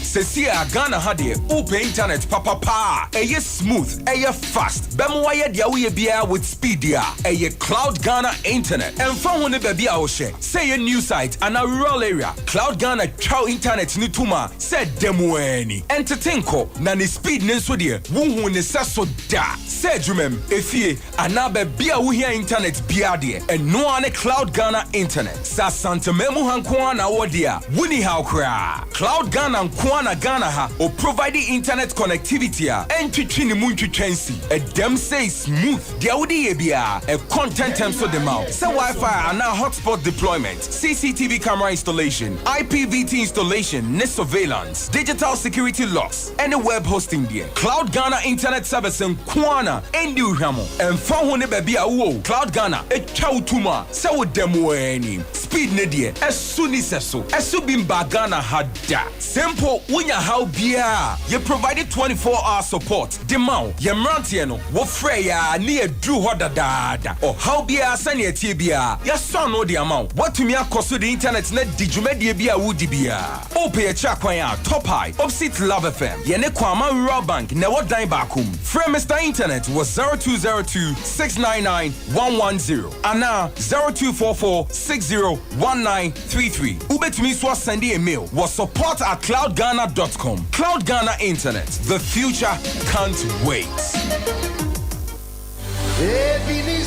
Sɛsi a Ghana ha deɛ, wopɛ internet papapa a ɛyɛ smooth, ɛyɛ fast, bɛma wayɛ deɛ woyɛ biara with speed a, ɛyɛ Cloud Ghana internet. Ɛmfa ho ne baabi a wohyɛ, sɛ ɛyɛ new site anaa rural area, Cloud Ghana twa internet ne tom a sɛ da mu ani ɛntete nkɔ, na ne speed ne nso deɛ, wohu ne sɛ so da sɛ adwumam, efie anaa baabi a wohia internet biara deɛ, ɛnoa ne Cloud Ghana internet. Sɛ Asanteman mu ha nko ara na wɔ deɛ a, woni haw koraa. Cloud Ghana nko ara na Ghana ha o provide internet connectivity a ɛntwitwi ne mu ntwitwa nsi ɛdɛm sɛ smooth. Deɛ wode yɛ biara ɛkɔ ntɛntɛm so de ma wo, sɛ WiFi anaa hotspot deployment, CCTV camera installation, IPVT installation ne surveillance, digital security locks ɛne web hosting deɛ, Cloud Ghana internet service nko ara na ɛndi hwam. Ɛmfa ho ne baabi a wowɔ, Cloud Ghana ɛtwa wo tum a sɛ wo dɛm wɔ ani. Speed ne deɛ, ɛso ni sɛ so. Ɛso bi mbaa Ghana ha da. Sɛ mpo wonya haw biara a, yɛ provide 24 hour support de ma wo. Yɛn mmeranteɛ no, wofrɛ yɛ a ne yɛduru hɔ dadaada. Ɔhaw biara sɛnea ɛteɛ biara, yɛasɔ ano de ama wo. Woatumi akɔ so de internet no adi dwumadie bi a woredi biara. Wopɛ yɛn akyiri akwan a, Top High, opposite Love FM. Yɛne Kwama Rural Bank na ɛwɔ dan baako mu. Frɛ Mister Internet wɔ 0202 699 110 anaa 0244 60 1933. Wobɛtumi nso asɛnde yɛn mail wɔ support at cloudghana dot com. Cloud Ghana Internet, the future can't wait.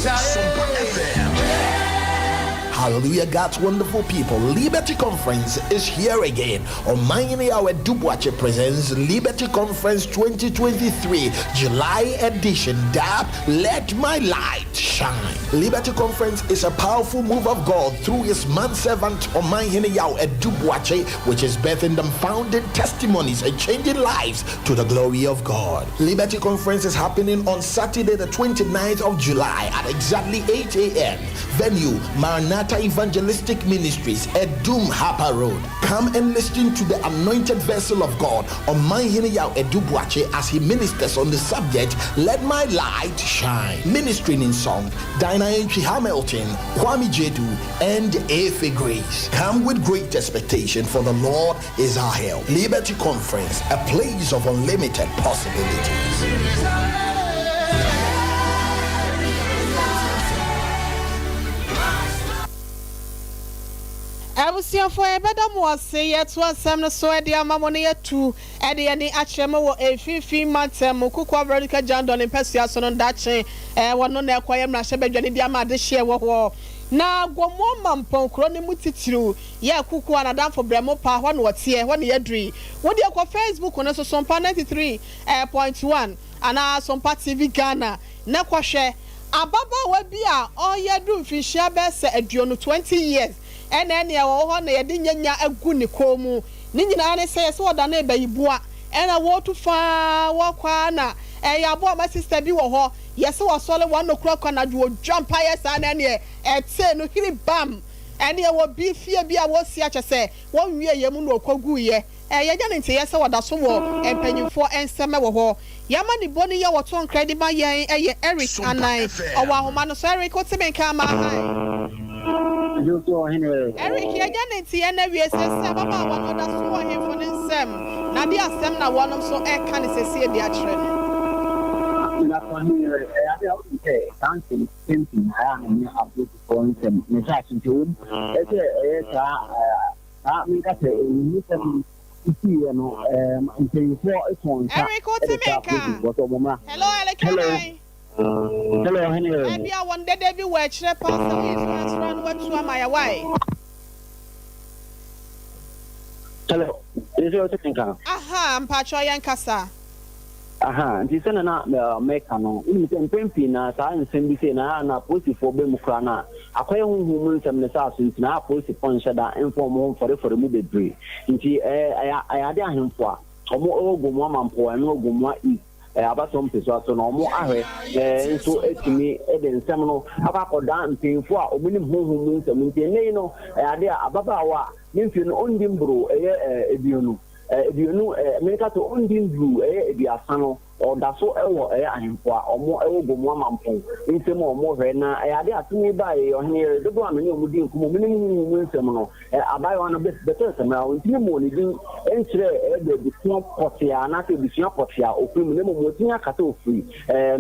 Sompa FM. Hallelujah, God's wonderful people. Liberty Conference is here again. Omanhene Yaw Adu Boakye presents Liberty Conference 2023, July edition. Dab, Let My Light Shine. Liberty Conference is a powerful move of God through his manservant Omanhene Yaw Adu Boakye, which is birthing them founding testimonies and changing lives to the glory of God. Liberty Conference is happening on Saturday, the 29th of July at exactly 8 a.m. Venue, Maranatha Evangelistic Ministries, Edum Harper Road. Come and listen to the anointed vessel of God, Omanhene Yaw Adu Boakye, as he ministers on the subject, Let My Light Shine. Ministering in song, Dinah Entry Hamilton, Kwame Jedu, and Efe Grace. Come with great expectation, for the Lord is our help. Liberty Conference, a place of unlimited possibilities. Abusuafoɔ yɛbɛda mo ase, yɛto asɛm no so de ama mo na yɛatu de yɛn ani akyerɛ mo wɔ Mfimfini Mantam mu Kukuwa Veronica Jandor ne mpasua so no daakye wɔno na ɛkɔyɛ mmarahyɛbadwani de ama adehyeɛ wɔ hɔ. Na Gomoa Mampɔn kuro no mu titiriw yɛ Kukuwa n'adamfo Brɛmo Pa, hɔ na ɔteɛ, hɔ na yɛaduru yi. Wo deɛ kɔ Facebook no so Sompa 93.1 anaa Sompa TV Ghana na kɔhwɛ. Ababaawa bi a ɔreyɛ adu mfinhyia bɛyɛ sɛ aduonu, 20 years, ɛna ɛneɛ ɔwɔ hɔ na yɛde nyanya agu ne kɔn mu. Ne nyinaa ne sɛ yɛsɛ ɔdanee bayiboa ɛna wɔretu faa wɔkɔ ara na ɛyɛ aboa ma sister bi wɔ hɔ yɛsɛ wɔsɔre wɔn nokora kɔ anadwo wɔdwa mpaeɛ saa na ɛneɛ ɛtee no hiri bam ɛneɛ wɔ bi fie bi a wɔsi akyɛ sɛ wɔnwie yɛ mu na ɔkɔguiɛ. Yɛanya ne nteyɛ sɛ wɔda so wɔ mpanyimfoɔ nsɛm wɔ hɔ. Yɛn amanebɔ yi a wɔto nkra de ma yɛn yɛ Eric Anan. Ɔwɔ ahoma no so. Eric, wote me nka ama? Ae. Eric, yɛanya ne nteyɛ no awie. Seesei ababaawa no, ɔda so wɔ ahemfo no nsam, na de asɛm na wɔnom nso reka no seesei de akyerɛ no. Saa menka sɛ ewumusɛm yi siiɛ no ɛɛm mpanyinfoɔ too nsa Eric wote de me frɛ nka? apolisifoɔ sɛ wɔn mmra. Hello Eric Hello anan. Hello ɔhene ɛ. Ebia wɔn dede bi wɔ akyire paa sɛ woyi so asra no watu ama yɛ wai. Hello nso wote me nka? Ahaa mpakyɛw yɛn kasa. Aha, nti sɛnea na meka no, wonim sɛ mpɛn pii na saa nsɛm bi sei na na apolisifoɔ ba mu koraa no a, akɔyɛ honhom mu nsɛm ne saa so nti na apolisifoɔ nhyɛ da mfa wɔn ho mfɔrefɔre mu bebree. Nti ɛyɛ ɛyɛ ade ahemfo a wɔn wɔ Gomoa Mampɔw ɛno Gomoa East abatoɔ mpesua so no wɔn ahwɛ nso atumi de nsɛm no akɔ akɔdan mpanyinfoɔ a wɔn nim honhom mu nsɛm. Nti ɛnnɛ yi no ɛyɛ ade a ababaawa a ne mfie no ɔndi mboro ɛyɛ aduonu Aduonu, menka sɛ ɔndi nnuru ɛyɛ aduasa no, ɔda so wɔ ɛyɛ ahemfo a wɔn wɔ Gomoa Mampong nsam a wɔn hwɛ, na ɛyɛ adeɛ a tumi baeɛ yi, ɔhene yere dodoɔ a me ne wɔn di nkɔmmɔ, menim honhom mu nsɛm no, abaayewa no bɛtɔ nsamina, ɔntumi mmɔɔ ne din nkyerɛɛ ɛyɛ baabi ko pɔtee a anaasɛ abusua pɔtee a ɔfiri mu, na mmom watumi aka sɛ ɔfiri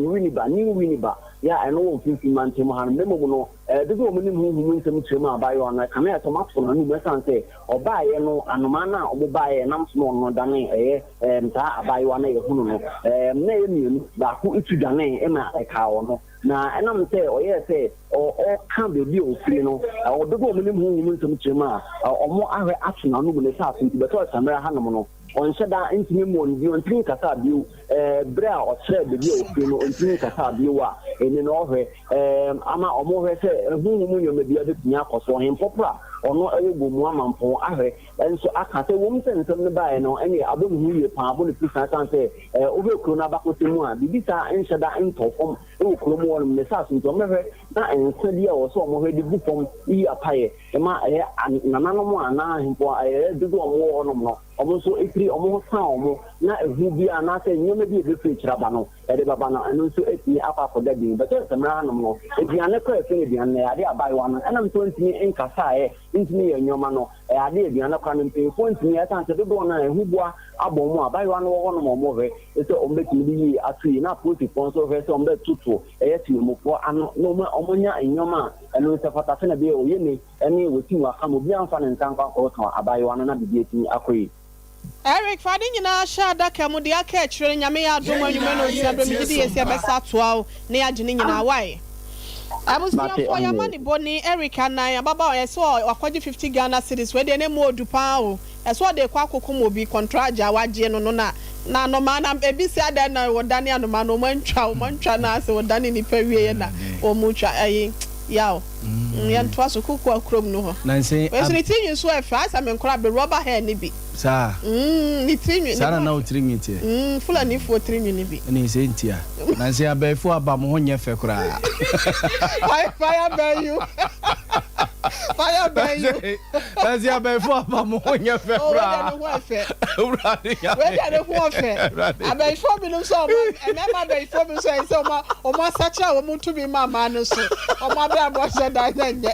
Winneba, New Winneba, yɛ a ɛno wɔ mfimfini mantam hanom, na mmom no, dodoɔ a wɔnim honhom mu nsɛm kyerɛ mu a abaayewa no, ɛkame ayɛ sɛ wɔato n'anom ɛsiane sɛ Ɔbaeɛ no, anomaa no a wɔbaeɛ nam somaa ɔno no danee ɛyɛ ɛɛm saa abaayewa no a yɛhunu no. Ɛɛm na ɛyɛ mmienu, baako tu dwanee ma ɛkaa ɔno. Na ɛnam sɛ ɔyɛɛ sɛ ɔ ɔreka baabi a ɔfiri no, ɔ dodoɔ a wɔnim honhom mu nsɛm kyerɛ mu a, ɔ wɔn ahwɛ ato n'ano mu ne saase nti, bɛtɔɔ Samira hanom no, ɔnhyɛ da ntumi mmɔɔ ne din, ɔntumi nkasaa bio. Ɛɛ berɛ a ɔkyerɛɛ baabi a ɔfiri no, ɔntumi nkasaa bio a, ɛnne no ɔhwɛ. Ɛɛm ama wɔhwɛ sɛ honhom mu nneɛma biara bɛtumi akɔ so. Ɔhempɔporɔ a. ɔno wɔ Gomoa Mampong ahwɛ nso aka sɛ ɛwom sɛ nsɛm no baeɛ no ɛneɛ abɔ ne ho yie paa, abɔ ne pusa ɛsiane sɛ wohwɛ kuro no abakɔsɛm mu a biribi saa nhyɛ da ntɔ fam wɔ kurom hɔnom ne saa so nti wɔbɛhwɛ na nsa bi a ɛwɔ sɛ wɔhwɛ de gu fam yi apaeɛ ma ɛyɛ nananom anaa ahemfo a ɛyɛ dodoɔ a wɔwɔ hɔnom no wɔn nso firi wɔn ho san wɔn na ehu bi anaasɛ nneɛma bi a ɛbɛfiri akyiri aba no ɛde bɛba no ɛno nso atumi akɔ akɔda din bɛkyɛ sɛ mmerɛ hanom no aduane kɔ ɛfɛ no aduane no ɛyɛ adeɛ abaayewa no ɛnam sɛ ɔntumi nkasaeɛ ntumi yɛ nneɛma no ɛyɛ adeɛ aduane kora no mpanyinfoɔ ntumi ɛsan sɛ dodoɔ no a ɛho boa abɔ mu a abaayewa no wɔ hɔnom a wɔhwɛ sɛ wɔbɛtumi de yie ato yie na apolisifoɔ nso hwɛ sɛ wɔbɛtoto ɛyɛ temamufoɔ ano na wɔanya nneɛma a ɛno nso fata sɛ na ɛbɛyɛ oyene ne wɔtim waka ma obiara mfa ne nsa nkɔ akɔtɔn abaayewa no na biribi atumi akɔ yie. Eric, fa ade nyinaa hyɛ adaka mu, deɛ aka akyire no Nyame yɛ adom anwummerɛ no nsia berɛ megye di yie sɛ yɛbɛsa atoa wo na yɛagye ne nyinaa wai? Abusuafoɔ yɛama ne bɔni Eric anan ababaawa yɛsɛ wakɔgye 50 Ghana cedis wei deɛ na ɛmu ɔdu paa o. Ɛsɛ ɔde kɔ akokom obi kɔntragye a wagye no no na na anomaa na ebi se adɛn na wɔdane anomaa no wɔn antwa wɔn antwa no ase wɔdane nipa wieɛ na wɔn twa ɛyi yaw yɛn toa so kuku akurom no hɔ Nanse wei nso ab. ne tiri nwi nso ɛfɛ ayɛ sɛ me nkora be rɔba hair no bi Saa. mm ne tiri nwi ne Saa na ho na wo ɛfɛ tiri nwi teɛ. mm fulanifoɔ tiri nwi no bi. Ɛne sɛ ntia. Nanse abɛɛfoɔ aba mo ho nyɛ fɛ koraa. Fire fire burn you fire burn you. Nansi abɛɛfo aba mo ho nyɛ fɛ Oh, wei koraa. deɛ ne ho ɛfɛ. Awurade Nyame. Wei deɛ ne ho ɔfɛ. Awurade. Abɛɛfo binom sɛ ɔmo mmarima abɛɛfo bi nso ɛyɛ sɛ ɔmo ɔmo asakyera wɔn ntumi ma mmaa no so. Ɔmo abrabɔ hyɛ da na nyɛ.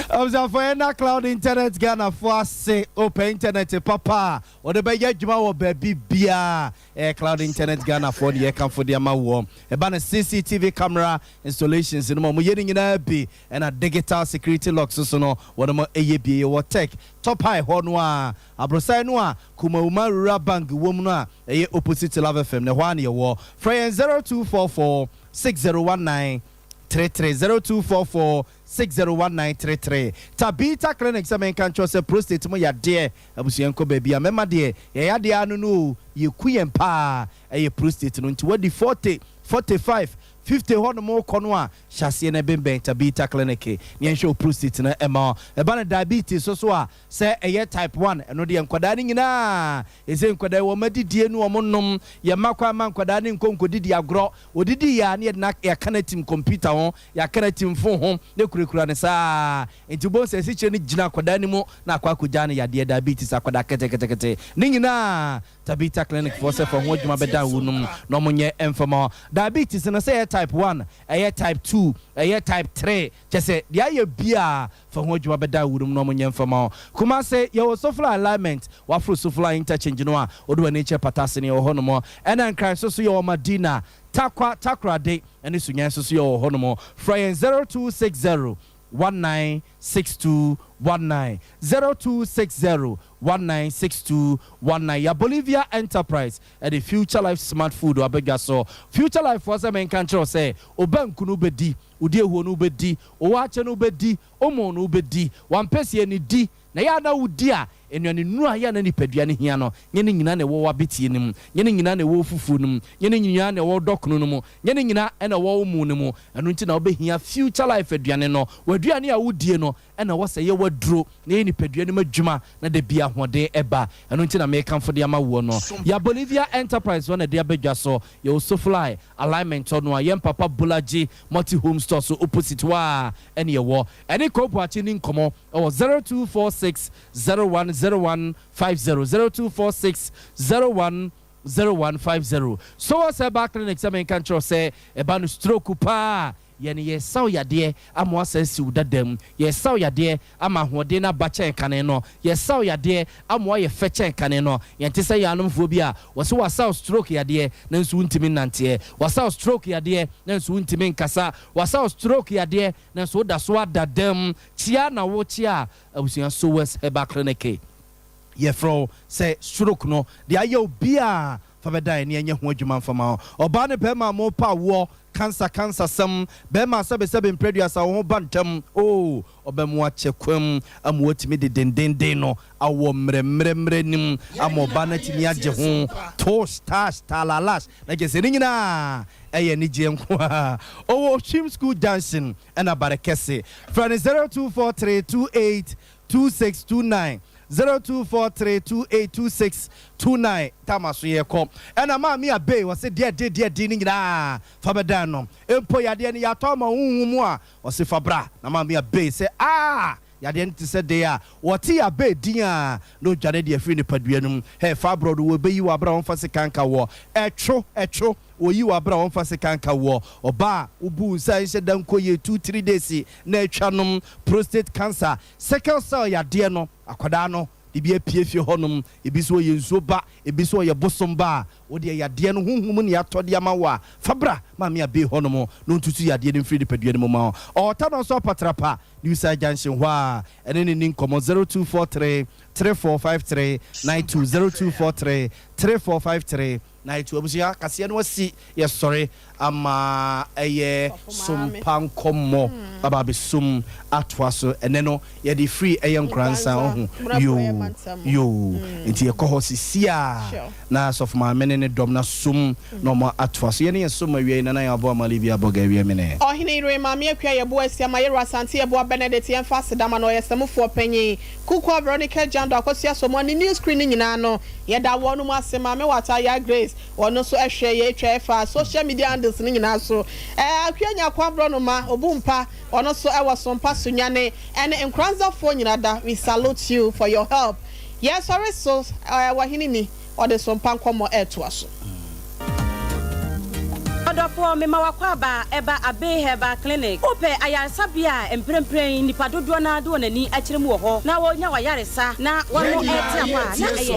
Abusuafo yɛn na Cloud Internet Ghana fo ase opɛ internet papa a wɔde bɛyɛ adwuma wɔ baabi biara. Ɛyɛ Cloud Internet Ghana foɔ ne yɛkamfo de ama woɔ. Ɛba no CCTV camera installations no ma wɔyɛ ne nyinaa bi. Ɛna digital security locks nso no wɔnom yɛ bi. Yɛwɔ Tech Top High hɔ no a, aborosan no a Kumauma Rural Bank wɔ mu no a ɛyɛ opposite Love FM no, ɛhɔ ara na yɛwɔ. Frɛ yɛn 0244 6019 33, 0244 6019 33. Tabitha Clinic sɛ menka nkyerɛ wo sɛ prostate mu yadeɛ, abusua nkɔ baabi a mɛma deɛ yɛn yadeɛ ara no no o, yɛku yɛn paa ɛyɛ prostate no. Nti woadi 40, 45, 50 hɔnom rekɔ no a, Hyɛ aseɛ na bɛnbɛn Tabitha Clinic na yɛnhwɛ wo prostate no mma wo. Ɛba no diabetes so so a, sɛ ɛyɛ type one, ɛno deɛ nkwadaa no nyinaa, ɛsɛ nkwadaa yi wɔn adidie ne wɔn nom, yɛmma kwan mma nkwadaa no nkɔ nkɔdidi agorɔ. Wɔdidi yie a na yɛde no yɛaka no atim computer ho, yɛaka no atim phone ho na kurakura no saa. Nti wobɛhu sɛ asikyire no gyina akwadaa no mu na akɔ akɔgyaa no yadeɛ diabetes akwadaa ketekete. Ne nyinaa Tabitha Clinic foɔ sɛ fa ho adwuma bɛda wo nom na ɔmo nyɛ mfa ma wo. Diabetes no sɛ ɛyɛ type one, ɛyɛ type two, ɛyɛ type three, kyɛsɛ deɛ ayɛ biaa fa ho adwuma bɛda wo nom na ɔmo nyɛ mfa ma wo. Kumase yɛwɔ Sofla Alignment, waforo Sofla Interchange no a wode w'ani kyerɛ Patase no yɛwɔ hɔ nom. Ɛna Nkran nso so yɛwɔ Madina, Tarkwa, Takorade ɛne Sunyani nso so yɛwɔ hɔ nom. Frɛ yɛn 0260 196219 0260 196219 Ya Bolivia Enterprise de Future Life Smart Food aba dwa so. Future Life foɔ sɛ menka nkyerɛ wo sɛ wo banku no wobɛdi, wo diehuo no wobɛdi, wo waakye no wobɛdi, wo mo no wobɛdi, w'ampɛsie no di, na yɛ a na wodi a, nnuane nnuro a yɛ a na nipadua no hia no, nyɛ ne nyinaa na ɛwɔ w'abeteɛ no mu, nyɛ ne nyinaa na ɛwɔ wo fufuo no mu, nyɛ ne nyinaa na ɛwɔ wo dɔkono no mu, nyɛ ne nyinaa na ɛwɔ wo mo no mu. Ɛno nti na wobɛhia Future Life aduane no. W'aduane a wodie no na ɛwɔ sɛ ɛyɛ w'aduro na ɛyɛ nipadua no mu adwuma na da bi ahoɔden ba. Ɛno nti na merekamfo de ama woɔ no. Yɛ Bolivia Enterprise hɔ na ɛde aba dwa so. Yɛwɔ Sofly Alignment hɔ no a yɛn papa Bolaji Multi Home Store so opposite hɔ ara na ɛwɔ. Ɛne Kwawu Boakye nni nkɔmmɔ wɔ 0246 0101 50, 0246 01 0150. Sowas Herbal Clinic sɛ menka nkyerɛ wo sɛ ɛba no stroke paa a, yɛn yɛresaw yadeɛ ama woasan asi wo dada mu. Yɛresaw yadeɛ ama ahoɔden no aba kyɛn kane no. Yɛresaw yadeɛ ama woayɛ fɛ kyɛn kane no. Yɛnte sɛ yɛn anomfoɔ bi a wɔse wɔasaw stroke yadeɛ nanso wontumi nnanteɛ. Wɔasaw stroke yadeɛ nanso wontumi nkasa. Wɔasaw stroke yadeɛ nanso woda so ara da mu. Kyia na wokyia abusua Sowas Herbal Clinic. Yɛfrɛ wo sɛ stroke no deɛ ayɛ wo biaa fa bɛda yɛn ne yɛnyɛ ho adwuma mfa ma wo. Ɔbaa ne bɛɛma a mopa awoɔ, cancer cancer sɛm, bɛɛma a sɛbesɛbe mprɛduasa wo ho ba ntɛm oo, ɔbɛmo akyɛ kwam ama watumi de dendenden no awɔ mmerɛmmerɛmmerɛ nim ama ɔbaa no atumi agye ho tosh tash talalash na kyerɛ sɛ ne nyinaa ɛyɛ anigyeɛ nko ara. Ɔwɔ Ohwim school junction ɛna Barekɛse. Frɛ no 0243 28. 2629 0243 28 26 29 tama so yɛkɔ. Ɛna maame abe wɔse deɛ de deɛ de ne nyinaa fa bɛdan no mpo yadeɛ no yɛatɔ ama honhom mu a ɔse fa bra na maame abe sɛ aa yadeɛ no te sɛ deɛ a wɔte abe din a na odwane deɛ afiri nipadua no mu. Hɛ fibroid wɔbɛyi wɔ abera wɔmfa sika nka wɔ ɛtwo ɛtwo wɔyi wɔ abera wɔmfa sika nka wɔ ɔbaa wobu nsa nhyɛ da nkɔ yɛ 2, 3 days na atwa nom. Prostate cancer, sickle cell yadeɛ no, akwadaa no de bi apue fie hɔnom, ebi nso ɔyɛ nsuo ba, ebi nso ɔyɛ bosom ba a wodeɛ yadeɛ no honhom ne yɛatɔ de ama wo a, fa bra maame abe hɔnom na ɔntutu yadeɛ no mfiri nipadua no mu ma wo. Ɔɔta no nso apatrapa New Side Junction hɔ a ɛne ne ni nkɔmmɔ 0243 3453 92, 0243 3453 92. Abusua kaseɛ no asi yɛsɔre ama ɛyɛ Sompa nkɔmmɔ aba abɛsum atoa so. Ɛnɛ no yɛde firi ɛyɛ Nkoransa ɔho yoo yoo nti yɛkɔ hɔ sisi a na sɔfo maame ne ne dɔm na som na ɔmo atoa so. Yɛne yɛ som awie nana yɛ abɔ amale bi abɔ ga awie mene. Ɔhene yere Maame Akua Yɛboa Asiama Yɛwura Asante Yɛboa Benedict, yɛmfa asedama no ɔyɛ sɛmofoɔ panyin Kukua Veronica Jando Akosua Somoa ne news screen no nyinaa no yɛda wɔn mu ase. Maame Wata Ya Grace, wɔn nso ɛhwɛ yɛ atwa ɛfa social media handles no nyinaa so. Akua Nyako Aborɔnoma Obu Mpa, ɔno nso ɛwɔ Sompa Sunyane ɛne Nkoranzafoɔ nyinaa da, we salute you for your help. Yɛsɔre so wɔhene ni ɔde Sompa nkɔmmɔ ɛɛtoa so. Ɔdɔfoɔ, mema wakɔ aba ɛba Abe Herbal Clinic. Wopɛ ayaresabea a mprempren nipa dodoɔ no de wɔn ani akyerɛ mu wɔ hɔ na wɔnya wayaresa na wɔn ɛte akɔ a na ɛyɛ